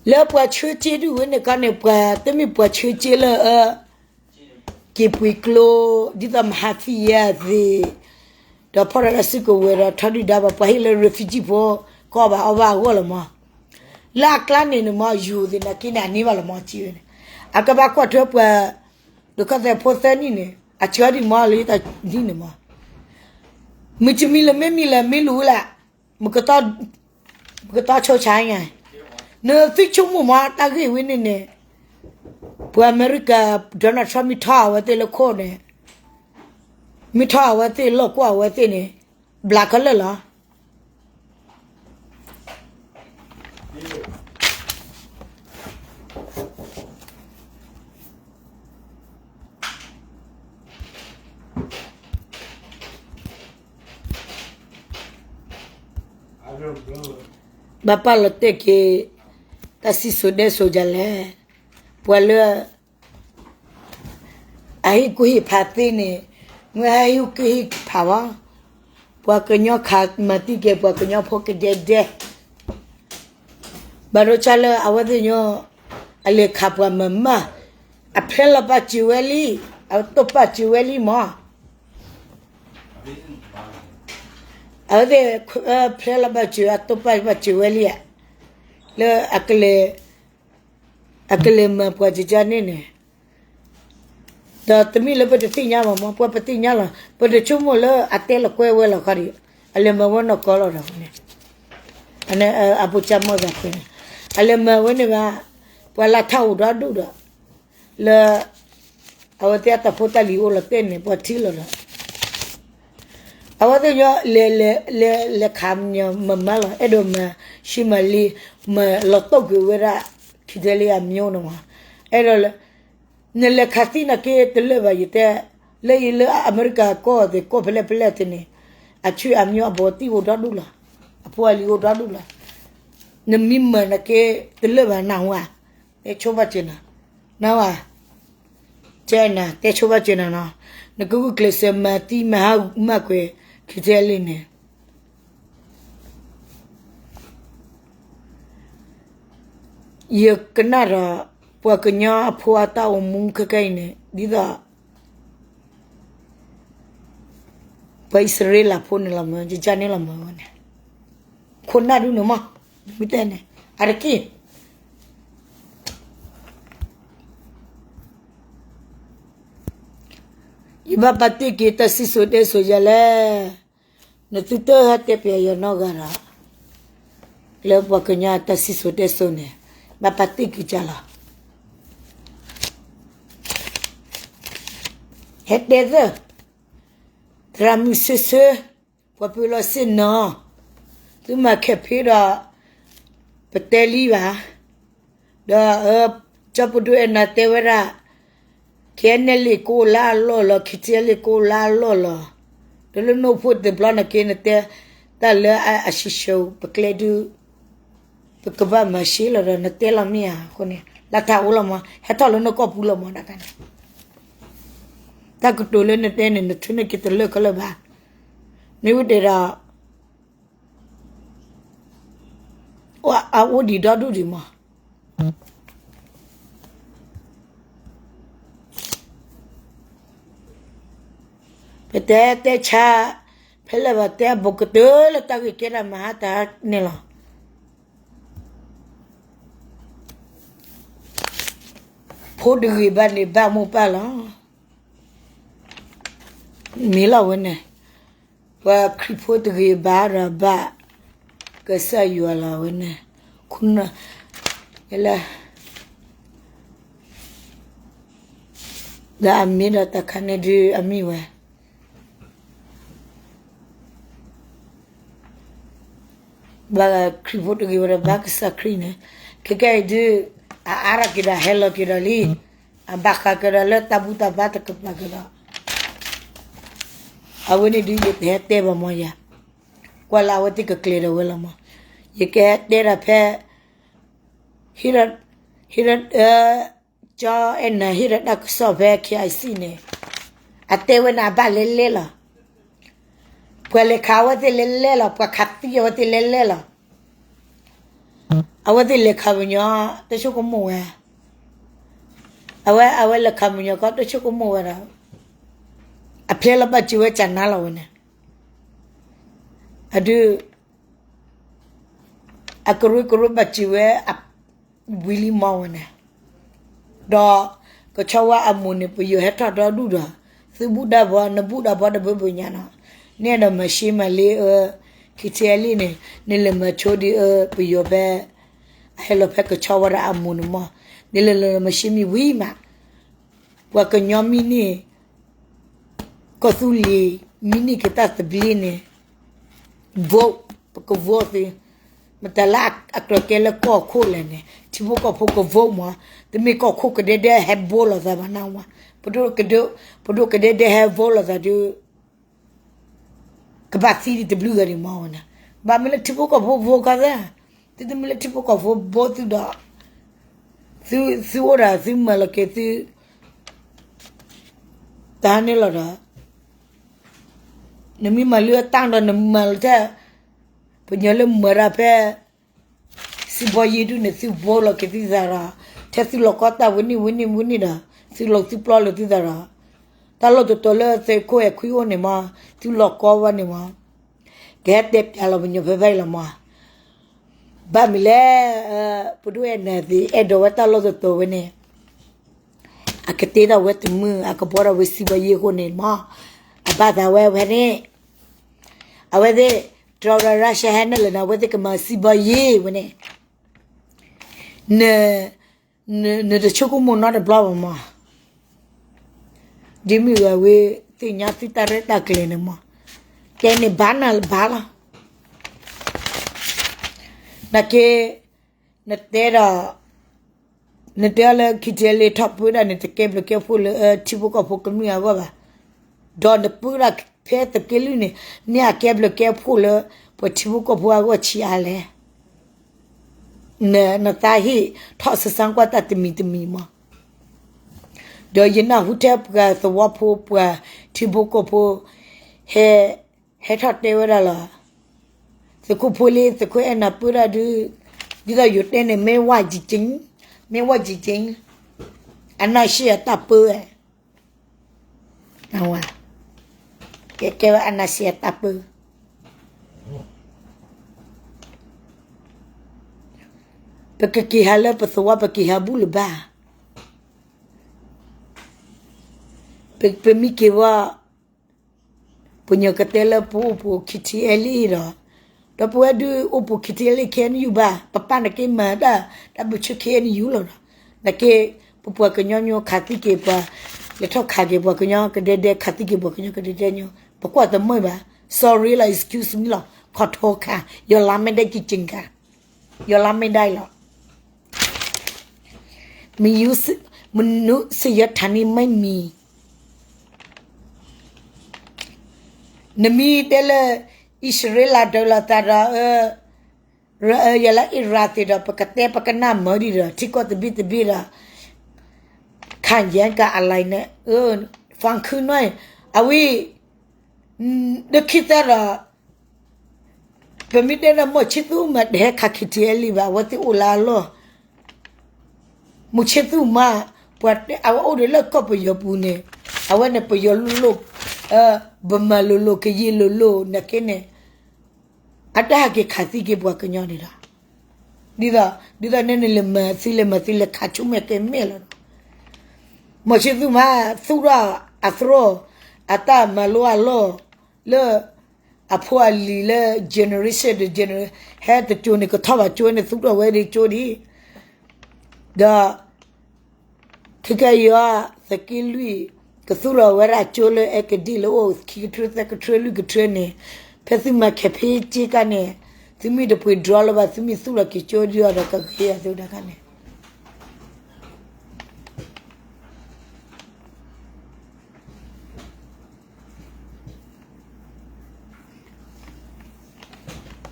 လၢပှၤဆၢက့ဒုၣ်ဝဲန့ၣ်ကီန့ၣ် ပှၤတမ့ၢ်ပှၤဆၢက့လၢ က့ၤပှ့ၤကျိ, ဒ်သိးမဟါဖံယဲသ့ၣ်, ဒီးဖီၣ်ဒီးတၢ်စုကဝဲၤဒီးထီဒုၣ်ဒါဘၣ် ပှၤဟ့ၣ်လၢ refugee ဖိ ကအီၣ်ဘၣ်အီဘၣ်အဂီၢ်လီၤမး, လၢအကျါန့ၣ်န့ၣ်မး ယိၤသ့ၣ်နာ်က့န့ၣ် အန့ၢ်ဘၣ်လီၤမး စ့ဝဲန့ၣ်, အကဘၣ်ကွၢ်ထွဲပှၤ ဒုက္ခသည်ဖိသၢနံၣ်န့ၣ် အစၢၤဒံးမးလၢယတၢ်ဒ်န့ၣ်မး, မုၢ်တမံၤလၢမ့ၢ်မံၤလၢမ့ၢ်လူၤလၢ မကတီဆိဆါညါ, နသုဆိကမိၣ်မး တၢ်ဂ့ၢ်ဝဲန့ၣ်န့ၣ်, ပှၤအမဲရကၤ Donald Trump မ့ၢ်ထီၣ်အဝဲသ့ၣ်လၢခိၣ်န့ၣ်, မ့ၢ်ထီၣ်အဝဲသ့ၣ်လီၢ်ကွၢ်အဝဲသ့ၣ်န့ၣ်, ဘျးခဲလၢာ်လီၤ. ဘၣ်ပာ်လီၤတဲာ်က့ၤ တၢ်စံၣ်စိၤဒဲစိၤဒ်လဲၣ်, ပှၤလၢ အဟ့ၣ်ကူၣ်ဟ့ၣ်ဖးသ့န့ၣ်, မ့ၢ်ဟဲဟ့ၣ်ကူၣ်ဟ့ၣ်ဖးဝဲ, ပှၤကညီခးမၤတံၢ်က့ၤ ပှၤကညီဖိကဒဲဒဲ, ဘၣ်ဒိဆါလၢအဝဲသ့ၣ်ညီ, အလဲၤခးပှၤမၤမၢ်, အဖျဲလီၤပာ်စၢၤဝဲလံ, အတိာ်ပာ်စၢၤဝဲလံမး, အဝဲသ့ၣ်ဖျဲလီၤပာ်စၢၤ အတိာ်ပာ်ပာ်စၢၤဝဲလံဧါ, လၢ အကလဲၤမၤပှၤကကန့ၣ်န့ၣ်, ဒီးတမ့ၢ်လၢပတသ့ၣ်ညါဘၣ်မး ပှၤပသ့ၣ်ညါလီၤ ပတဆိကမိၣ်လၢအတဲလီၤကွဲဝဲလီၤခီဒံး, အလဲၤမၤဝဲနီၢ်ကီလီၤဒီးန့ၣ်, အဖိကၠၢ်မီၢ်သးဖဲန့ၣ်, အလဲၤမၤဝဲန့ၣ်ဘၣ်, ပှၤလၢထၢ်အိၣ်ဒီဒူၣ်ဒီး, လၢ အဝဲသ့ၣ်အတၢ်ဖိတၢ်လံၤအိၣ်လီၤတဲာ်န့ၣ် ပှၤထံၣ်လီၤဒီး အဝဲသ့ၣ်ညီ လဲၤခးမၤမၢ်လီၤ အဲၣ်ဒိးမၤ ရှံမၤလံ မၤလီၤတိၢ်ကွံာ်ဝဲဒၣ် ခံထဲလံအမျိုးန့ၣ်မး, အဲၣ်ဒိးလၢ နလဲၤခးသံနာ်က့တလၢာ်ဘၣ်ယတဲ, လၢအံၤလၢအမဲရကၤကီၢ်သ့ၣ် ကီၢ်ဖဲလဲၣ်ဖဲလဲၣ်သ့ၣ်န့ၣ်, အဆွေအမျိုးအဘီတံၢ်အိၣ်ဒီဒူၣ်လီၤ, အဖိအလံၤအိၣ်ဒီဒူၣ်လီၤ, နမ့ၢ်မၤနာ်က့တလၢာ်ဘၣ်နၢ်ဟူဧါ, တဲဆိဘၣ်စၢၤနၤ, နၢ်ဟူဧါ တဲနၤ တဲဆိဘၣ်စၢၤနၤနီၤ, နကဂုာ်ကျဲးစၢးမၤသံမၤဟါမၢ်ကွံာ် ခံထဲလံန့ၣ်, ယကနၣ်ဒီး ပှၤကညီအဖိအတၢ်အိၣ်မူခဲကဲအံၤန့ၣ် ဒ်သိး ပှၤအံၣ်စရ့လးဖိန့ၣ်လီၤမၢ် ယကန့ၣ်လီၤမၢ်ဝဲန့ၣ်, ခိၣ်နၢ်ဒုန့ၣ်မး မ့ၢ်တဲန့ၣ် အတက့ၢ် ယဘၣ်ပာ်တ့ၢ်က့ၤတၢ်စံၣ်စိၤတဲစိၤယၤလဲၣ်, နသုတဟဲတဲပျဲယၤနီတဂၤဒီး, လၢပှၤကညီတၢ်စံၣ်စိၤတဲစိၤန့ၣ် ဘၣ်ပာ်တ့ၢ်က့ၤကၢ်လီၤ. ဟဲတဲသၢ, သရၣ်မုၣ်ဆၢဆၢ, ပှၤပၢၤလီၤစ့ၣ်နီၤ, သုမၤခဲဖ့ဒီး ပတဲလံဘၣ် ဒီး ကၠီပဒိၣ်အဲၣ်နၤတဲဝဲဒၣ် KNLA ကအိၣ်လၢအလီၢ်လီၤ KTLA ကအိၣ်လၢအလီၢ်လီၤ, ဒီးလၢနအိၣ်ဖှိၣ်တဘျီနာ်က့ နတဲ တၢ်လၢအဆံးဆၢပကျဲဒု ပကဘၣ်မၤရှဲလီၤဒီး နတဲလီၤမ့ၢ်ဧါအဃိန့ၣ် လၢတၢ်အိၣ်လီၤမး ဟဲထီၣ်လၢနကီၢ်ပူၤလီၤမး ဒၣ်တၢ်န့ၣ် တၢ်ကတိၤလၢနတဲန့ၣ် နထုးန့ၢ်က့ၤတလၢာ်ခဲလၢာ်ဘၣ်, မ့ၢ်ဝံၤတဲဒီး အအိၣ်ဒံးဒီဒူၣ်ဒံးမး, ပတဲတဲဆါ, ဖဲလဲၣ်ပတဲအဘူးကတၢၢ်လၢတၢ်ဂ့ၢ်ကဲထီၣ်မဟါတၢ်န့ၣ်လီၤ. ဖိတဂ့ၤဘၣ်န့ၣ်ဘၣ်မိၢ်ပၢ်လီၤ. မ့ၢ်လီၤဝဲန့ၣ်, ပှၤခရံာ်ဖိတဂ့ၤဘၣ်ဒီးဘၣ်ကစၢ်ယွၤလီၤဝဲန့ၣ်, လၢ ဒီးအမ့ၢ်ဒီးတၢ်ခါန့ၣ်ဒုးအမ့ၢ်ဝဲ ဘၣ်ခရံာ်ဖိတဂ့ၤဝဲဒီးဘၣ်ကစၢ်ခရံာ်န့ၣ်, ခဲကဲအံၤဒုး အအါထီၣ်က့ၤဒီးဟဲလီၤက့ၤဒီးလံ, အဘၣ်ဃးကဒီးလၢတၢ်ဘူၣ်တၢ်ဘါတကပၤကဒီး, အဝဲန့ၣ်ဒုးယတဟဲတဲဘၣ်မ့ၢ်ယၤ, ကွၢ်လၢအဝဲသ့ၣ်ကကျဲၤဒီးဝဲလီၤမး, ယကဟဲတဲဒၣ်ဖဲ ဟ့ၣ်ဒီး ဟ့ၣ်ဒီး ကၠီအဲၣ်နၤဟ့ၣ်ဒီးတၢ်ကစီၣ်ဖဲ KIC န့ၣ်, အတဲဝဲန့ၣ်အဘၣ်လဲၣ်လဲၣ်လီၤ. ပှၤလဲၤခးအဝဲသ့ၣ်လဲၣ်လဲၣ်လီၤ, ပှၤခးသံအဝဲသ့ၣ်လဲၣ်လဲၣ်လီၤ. အဝဲသ့ၣ်လဲၤခးပညီ တဆိကမိၣ်ဝဲ, အဝဲ အဝဲလဲၤခးပညီခီ တဆိကမိၣ်ဝဲဒီး အဖျဲလီၤဘၣ်စၢၤဝဲကနါလီၤဝဲန့ၣ်, အဒုး အကရၢကရိဘၣ်စၢၤဝဲ ဝံၤလံမ့ၢ်ဝဲန့ၣ်, ဒီးကဆီဝါအမိၢ်န့ၣ် ပယီၤဟဲထီၣ်ဒီဒူၣ်ဒီး သုဘူၣ်ဒၣ်ဘီ နဘူၣ်ဒၣ်ဘီတဘၢဘၢညါနီၤ, နအဲၣ်ဒိးမၤၡ့မၤလ့အၢ KTLA န့ၣ်, နလဲၤမၤဆိဒံးအၢ ပယီၤဖဲ အဟဲလီၤဖဲကဆီဝါဒီးအမိၢ်န့ၣ်မး, နလဲၤလဲၤမၤၡ့မ့ၢ်ဝံၤမး ပှၤကညီမံန့ၢ် ကီၢ်သူလ့ၤ မံန့ၢ်က့ၤတၢ်သဘျ့န့ၣ် vote ပက vote သု, မတၤလၢအကြၢးကဲလၢကီၢ်ခိၣ်လဲၣ်န့ၣ် ထံဖိကီၢ်ဖိက vote မး, တမ့ၢ်ကီၢ်ခိၣ်ကဒဲဒဲဟဲ vote လိာ်သးဘၣ်နဝဲ, ပဒိၣ်ကဒဲဒဲဟဲ vote လိာ်သးဒုး ကဘၣ်သံဒံးတဘျုးဂၤဒံးမ့ၢ်ဝဲန့ၣ်, ဘၣ်မ့ၢ်လၢထံဖိကီၢ်ဖိ vote ခီသၢ, သုတမ့ၢ်လၢထံဖိကီၢ်ဖိ vote သုဒီး သုအိၣ်ဒီးသုမၤလီၤက့ၤသု တၢ်န့ၣ်လီၤဒီး နမ့ၢ်မၤလၢအတၢ်ဒီးနမၤလီၤထဲ, ပညီလၢမၤတၢ်ဖဲ စံးဘီယ့ဒုးန့ၣ် သု vote လီၤက့ၤသုသးဒီး ထဲသုလီၤကီတၢ်ဝဲန့ၣ်ဝဲန့ၣ်ဝဲန့ၣ်ဒီး သုလီၤသုပျီလၢသုသးဒီး တၢ်လီၢ်တတီၤလၢသုးခိၣ်အဲၣ်ခွံအိၣ်န့ၣ်မး သုလီၤကီဝဲန့ၣ်မး ကဟဲတဲပျးလီၤပညီဖဲဖဲအံၤလီၤမး, ဘၣ်မ့ၢ်လဲၣ်, ပဒိၣ်အဲၣ်နၤသ့ၣ် အဲၣ်ဒိးဝဲတၢ်လီၢ်တတီၤဝဲန့ၣ် အကတ့ထီၣ်ဝဲတမုာ် အကဘှီထီၣ်ဝဲစံးဘီယ့အဃိန့ၣ်မး, အဘၣ်သးဝဲဖဲန့ၣ်, အဝဲသ့ၣ် တြီရၤရၣ်ရှါဟဲနုာ်လီၤန့ၣ် အဝဲသ့ၣ်ကမၤစံးဘီယ့ဝဲန့ၣ်, န နတဆိကမိၣ်နီတဘျီဘၣ်မး, ဒ်မ့ၢ်ဝဲဝဲ သ့ၣ်ညါသုတၢ်ရဲၣ်တၢ်ကျဲၤန့ၣ်မး, ကဲန့ၣ်ဘၣ်နၤဘၣ်လီၤ, နာ်က့ နတဲဒီး နတဲလၢ KTLA ထီၣ်ပၢဒၣ်န့ၣ် တကဲဘျုးကဲဖှိၣ်လၢထံဖိကီၢ်ဖိကမျၢၢ်အဂီၢ်ဘၣ်, ဒီးနပၢဒၣ်ဖဲသုးက့လွံၢ်န့ၣ် မ့ၢ်အကဲဘျုးကဲဖှိၣ်လၢ ပှၤထံဖိကီၢ်ဖိအဂီၢ်ဆံးအါလဲၣ်, နသးဟ့ၣ်ထီၣ်စူၤစၢ်ကွၢ်တၢ်တမံၤတမံၤမး, ဒီးယနၢ်ဟူထဲပှၤသဝီဖိပှၤထံဖိကီၢ်ဖိ ဟဲ ဟဲထီၣ်တဲဝဲဒၣ်လီၤ, သုးခိၣ်ဖိလ့ သုးခိၣ်အဲၣ်နၤပၢဒၣ်ဒုး, ဒ်သိးယိၤတဲန့ၣ် မ့ၢ်ဝဲကံက့, မ့ၢ်ဝဲကံက့, အနၢ်ရှံအတၢ်ပၢဝဲ, ကဲဝဲအနၢ်ရှံအတၢ်ပၢ, ပကက့ၤဟးလၢပသဝီ ပက့ၤဟးဘူၣ်လၢၤဘၣ်, ပမ့ၢ်က့ၤဝဲ ပညီကတဲလၢပအိၣ်ပူၤ KTLA ဒီး, ဒီးပဝဲဒုးအိၣ်ပူၤ KTLA KNU ဘၣ်, ပပၢ်နက့မၤတၢ် တၢ်ဘျုးဆၢ KNU လီၤဒီး, နက့ ပပှၤကညီညီခးသံက့ၤပှၤ, လဲၤထီၣ်ခးက့ၤပှၤကညီကဒဲဒဲ ခးသံက့ၤပှၤကညီကဒဲဒဲညီ, ပကွၢ်တမုာ်ဘၣ်, sorry လီၤ excuse me လီၤ, ခီၣ်ထီခါ, ယီၤလါမ့ၢ်ဒဲကံက့ၤခါ, ယီၤလါမ့ၢ်ဒဲလီၤ မနုၤစယီၤထါန့ၣ်မ့ၢ်မံၤ, နမ့ၢ်တဲလၢ အံၣ်စရ့လးဒုးလိာ်သးဒီး ရအၢယၤလၢအံရၣ်သ့ၣ်ဒီး ပကတဲပကနၣ်မၢဒံးဒီး ထံကီၢ်တဘ့ၣ်တဘ့ၣ်ဒီး ခါယဲၢ်ကၤအလါန့ၣ် ဖးခုနီၢ် အဝဲ ဒီးခံသၢဒီး ပမ့ၢ်တဲဒီး မီၢ်ဆံသူမး တဟဲခး KTLA ဘၣ် အဝဲသ့ၣ်အိၣ်လၢအလီၢ်, မိၤဆ့သူၣ်မး, ပှၤတဲအဝဲအိၣ်ဒီးလၢကီၢ်ပယီၤပူၤန့ၣ်, အဝဲန့ၣ်ပယီၤလိၤလိၤ, ဗမာလိၤလိၤ, ကရင်လိၤလိၤ နာ်က့န့ၣ်, အတၢ်ဟဲက့ၤခးသံက့ၤပှၤကညီန့ၣ်ဒီး, ဒ်သိး ဒ်သိးန့ၣ်န့ၣ် လဲၤမၤသံ လဲၤမၤသံ လဲၤခးဆူမဲာ်ကဲမဲာ်လီၤ. မိၤဆ့သူၣ်မး သူၣ်ထီၣ်အသရိာ်, အတၢ်မၤလိအလီၢ် လၢ အဖိအလံၤလၢ generation ဒီး generation ဟဲတကၠိန့ၣ် ကထီၣ်ဘၣ်ကၠိန့ၣ် သူၣ်ထီၣ်ဝဲဒ်ကၠိဒ်, ဒီး ခဲကယီၤ သုးက့လွံၢ် ကသူၣ်ထီၣ်ဝဲဒၣ်ကၠိလၢအဲကဒံၣ်လၢအိၣ်ခံကထြၢသၢကထြၢလွံၢ်ကထြၢန့ၣ်, ဖဲသုမၤခဲဖ့က့ကါန့ၣ်, သုမ့ၢ်တပှ့ၤ drone လၢၤဘၣ် သုမ့ၢ်သူၣ်လီၤက့ၤကၠိဒ်အီၤဒီး ကဂ့ၤအသုဒၣ်ကါန့ၣ်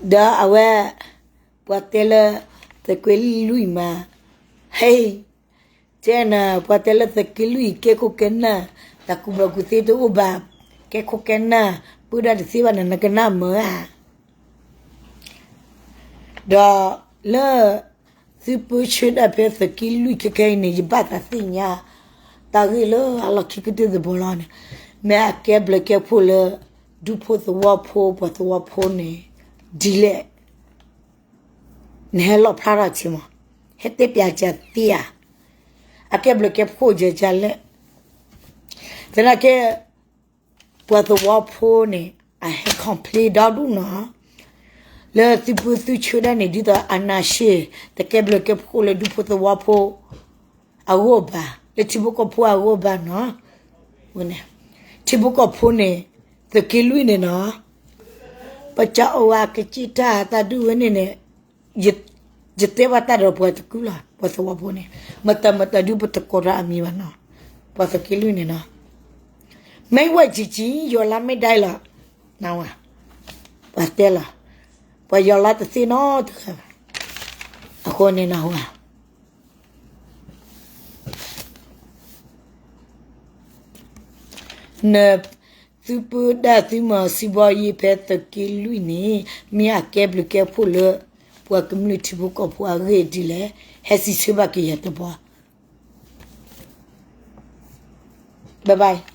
ဒီးအဝဲ ပှၤတဲလၢ သုးက့လွံၢ်မး, ဟဲ, တဲနၤ ပှၤတဲလၢသုးက့လွံၢ် ကဲခိၣ်ကဲနၢ်, တၢ်ကူၣ်ဘၣ်ကူၣ်သ့တအိၣ်ဘၣ်, ကဲခိၣ်ကဲနၢ်, ပုၢ်ဒၣ်တသ့ဘၣ်န့ၣ် နကနၣ်မၢဧါ. ဒီးလၢ သုပၢဆှၢဒၣ်ဖဲသုးက့လွံၢ်ခဲခဲအံၤန့ၣ် ယဘၣ်သးသ့ၣ်ညါ တၢ်ဂ့ၢ်လၢအလီၢ်ခံကတၢၢ်တဘိလီၤန့ၣ်, မ့ၢ်အကဲဘျုးကဲဖှိၣ်လၢ ဒူဖိသဝီဖိ ပှၤသဝီဖိန့ၣ် ဒ်လဲၣ်, နဟဲလီၣ်ဖျါထီၣ်က့ၤမး, ဟဲတဲပၠးကသ့ဧါ, အကဲဘျုးကဲဖှိၣ်ကဲကလဲၣ်, သနာ်က့ ပှၤသဝီဖိန့ၣ် အဟဲ complain ဒီဒူၣ်နီၤ, လၢသုပၢသုဆှၢဒၣ်န့ၣ် ဒ်သိးအနၢ်ရှ့ တကဲဘျုးကဲဖှိၣ်လၢဒူဖိသဝီဖိ အဂီၢ်ဘၣ်, လၢထံဖိကီၢ်ဖိအဂီၢ်ဘၣ်နီၤ, ထံဖိကီၢ်ဖိန့ၣ် သုးက့လွံၢ်န့ၣ်နီၤ, ပကအိၣ်ဝဲကစံၣ်တၢ်သးဒူၣ်ဝဲန့ၣ်န့ၣ်, ယတဲဘၣ်တၢ်ဒီးပှၤတကုလီၤ, ပှၤသဝီဖိန့ၣ်, မတၤမတၤဒုပတကိးတၢ်အမံၤဘၣ်နီၤ, ပှၤသုးက့လွံၢ်န့ၣ်နီၤ, မ့ၢ်ဝဲကံကံ ယီၤလါမ့ၢ်ဒၣ်လီၤ, နဝဲ, ပှၤတဲလီၤ, ပှၤယီၤလါတသ့နီတဂၤဘၣ်, အဃိန့ၣ်နဝဲ နသုပၢဒၣ်သုမၤစံးဘီယံၤဖဲသုးက့လွံၢ်န့ၣ် မ့ၢ်အကဲဘျုးကဲဖှိၣ်လၢ ပှၤကမျၢၢ်ထံဖိကီၢ်ဖိအဂ့ၢ်ဒ်လဲၣ်, ဟဲစံးဆၢဘၣ်ကယၤတဘျီ, bye bye.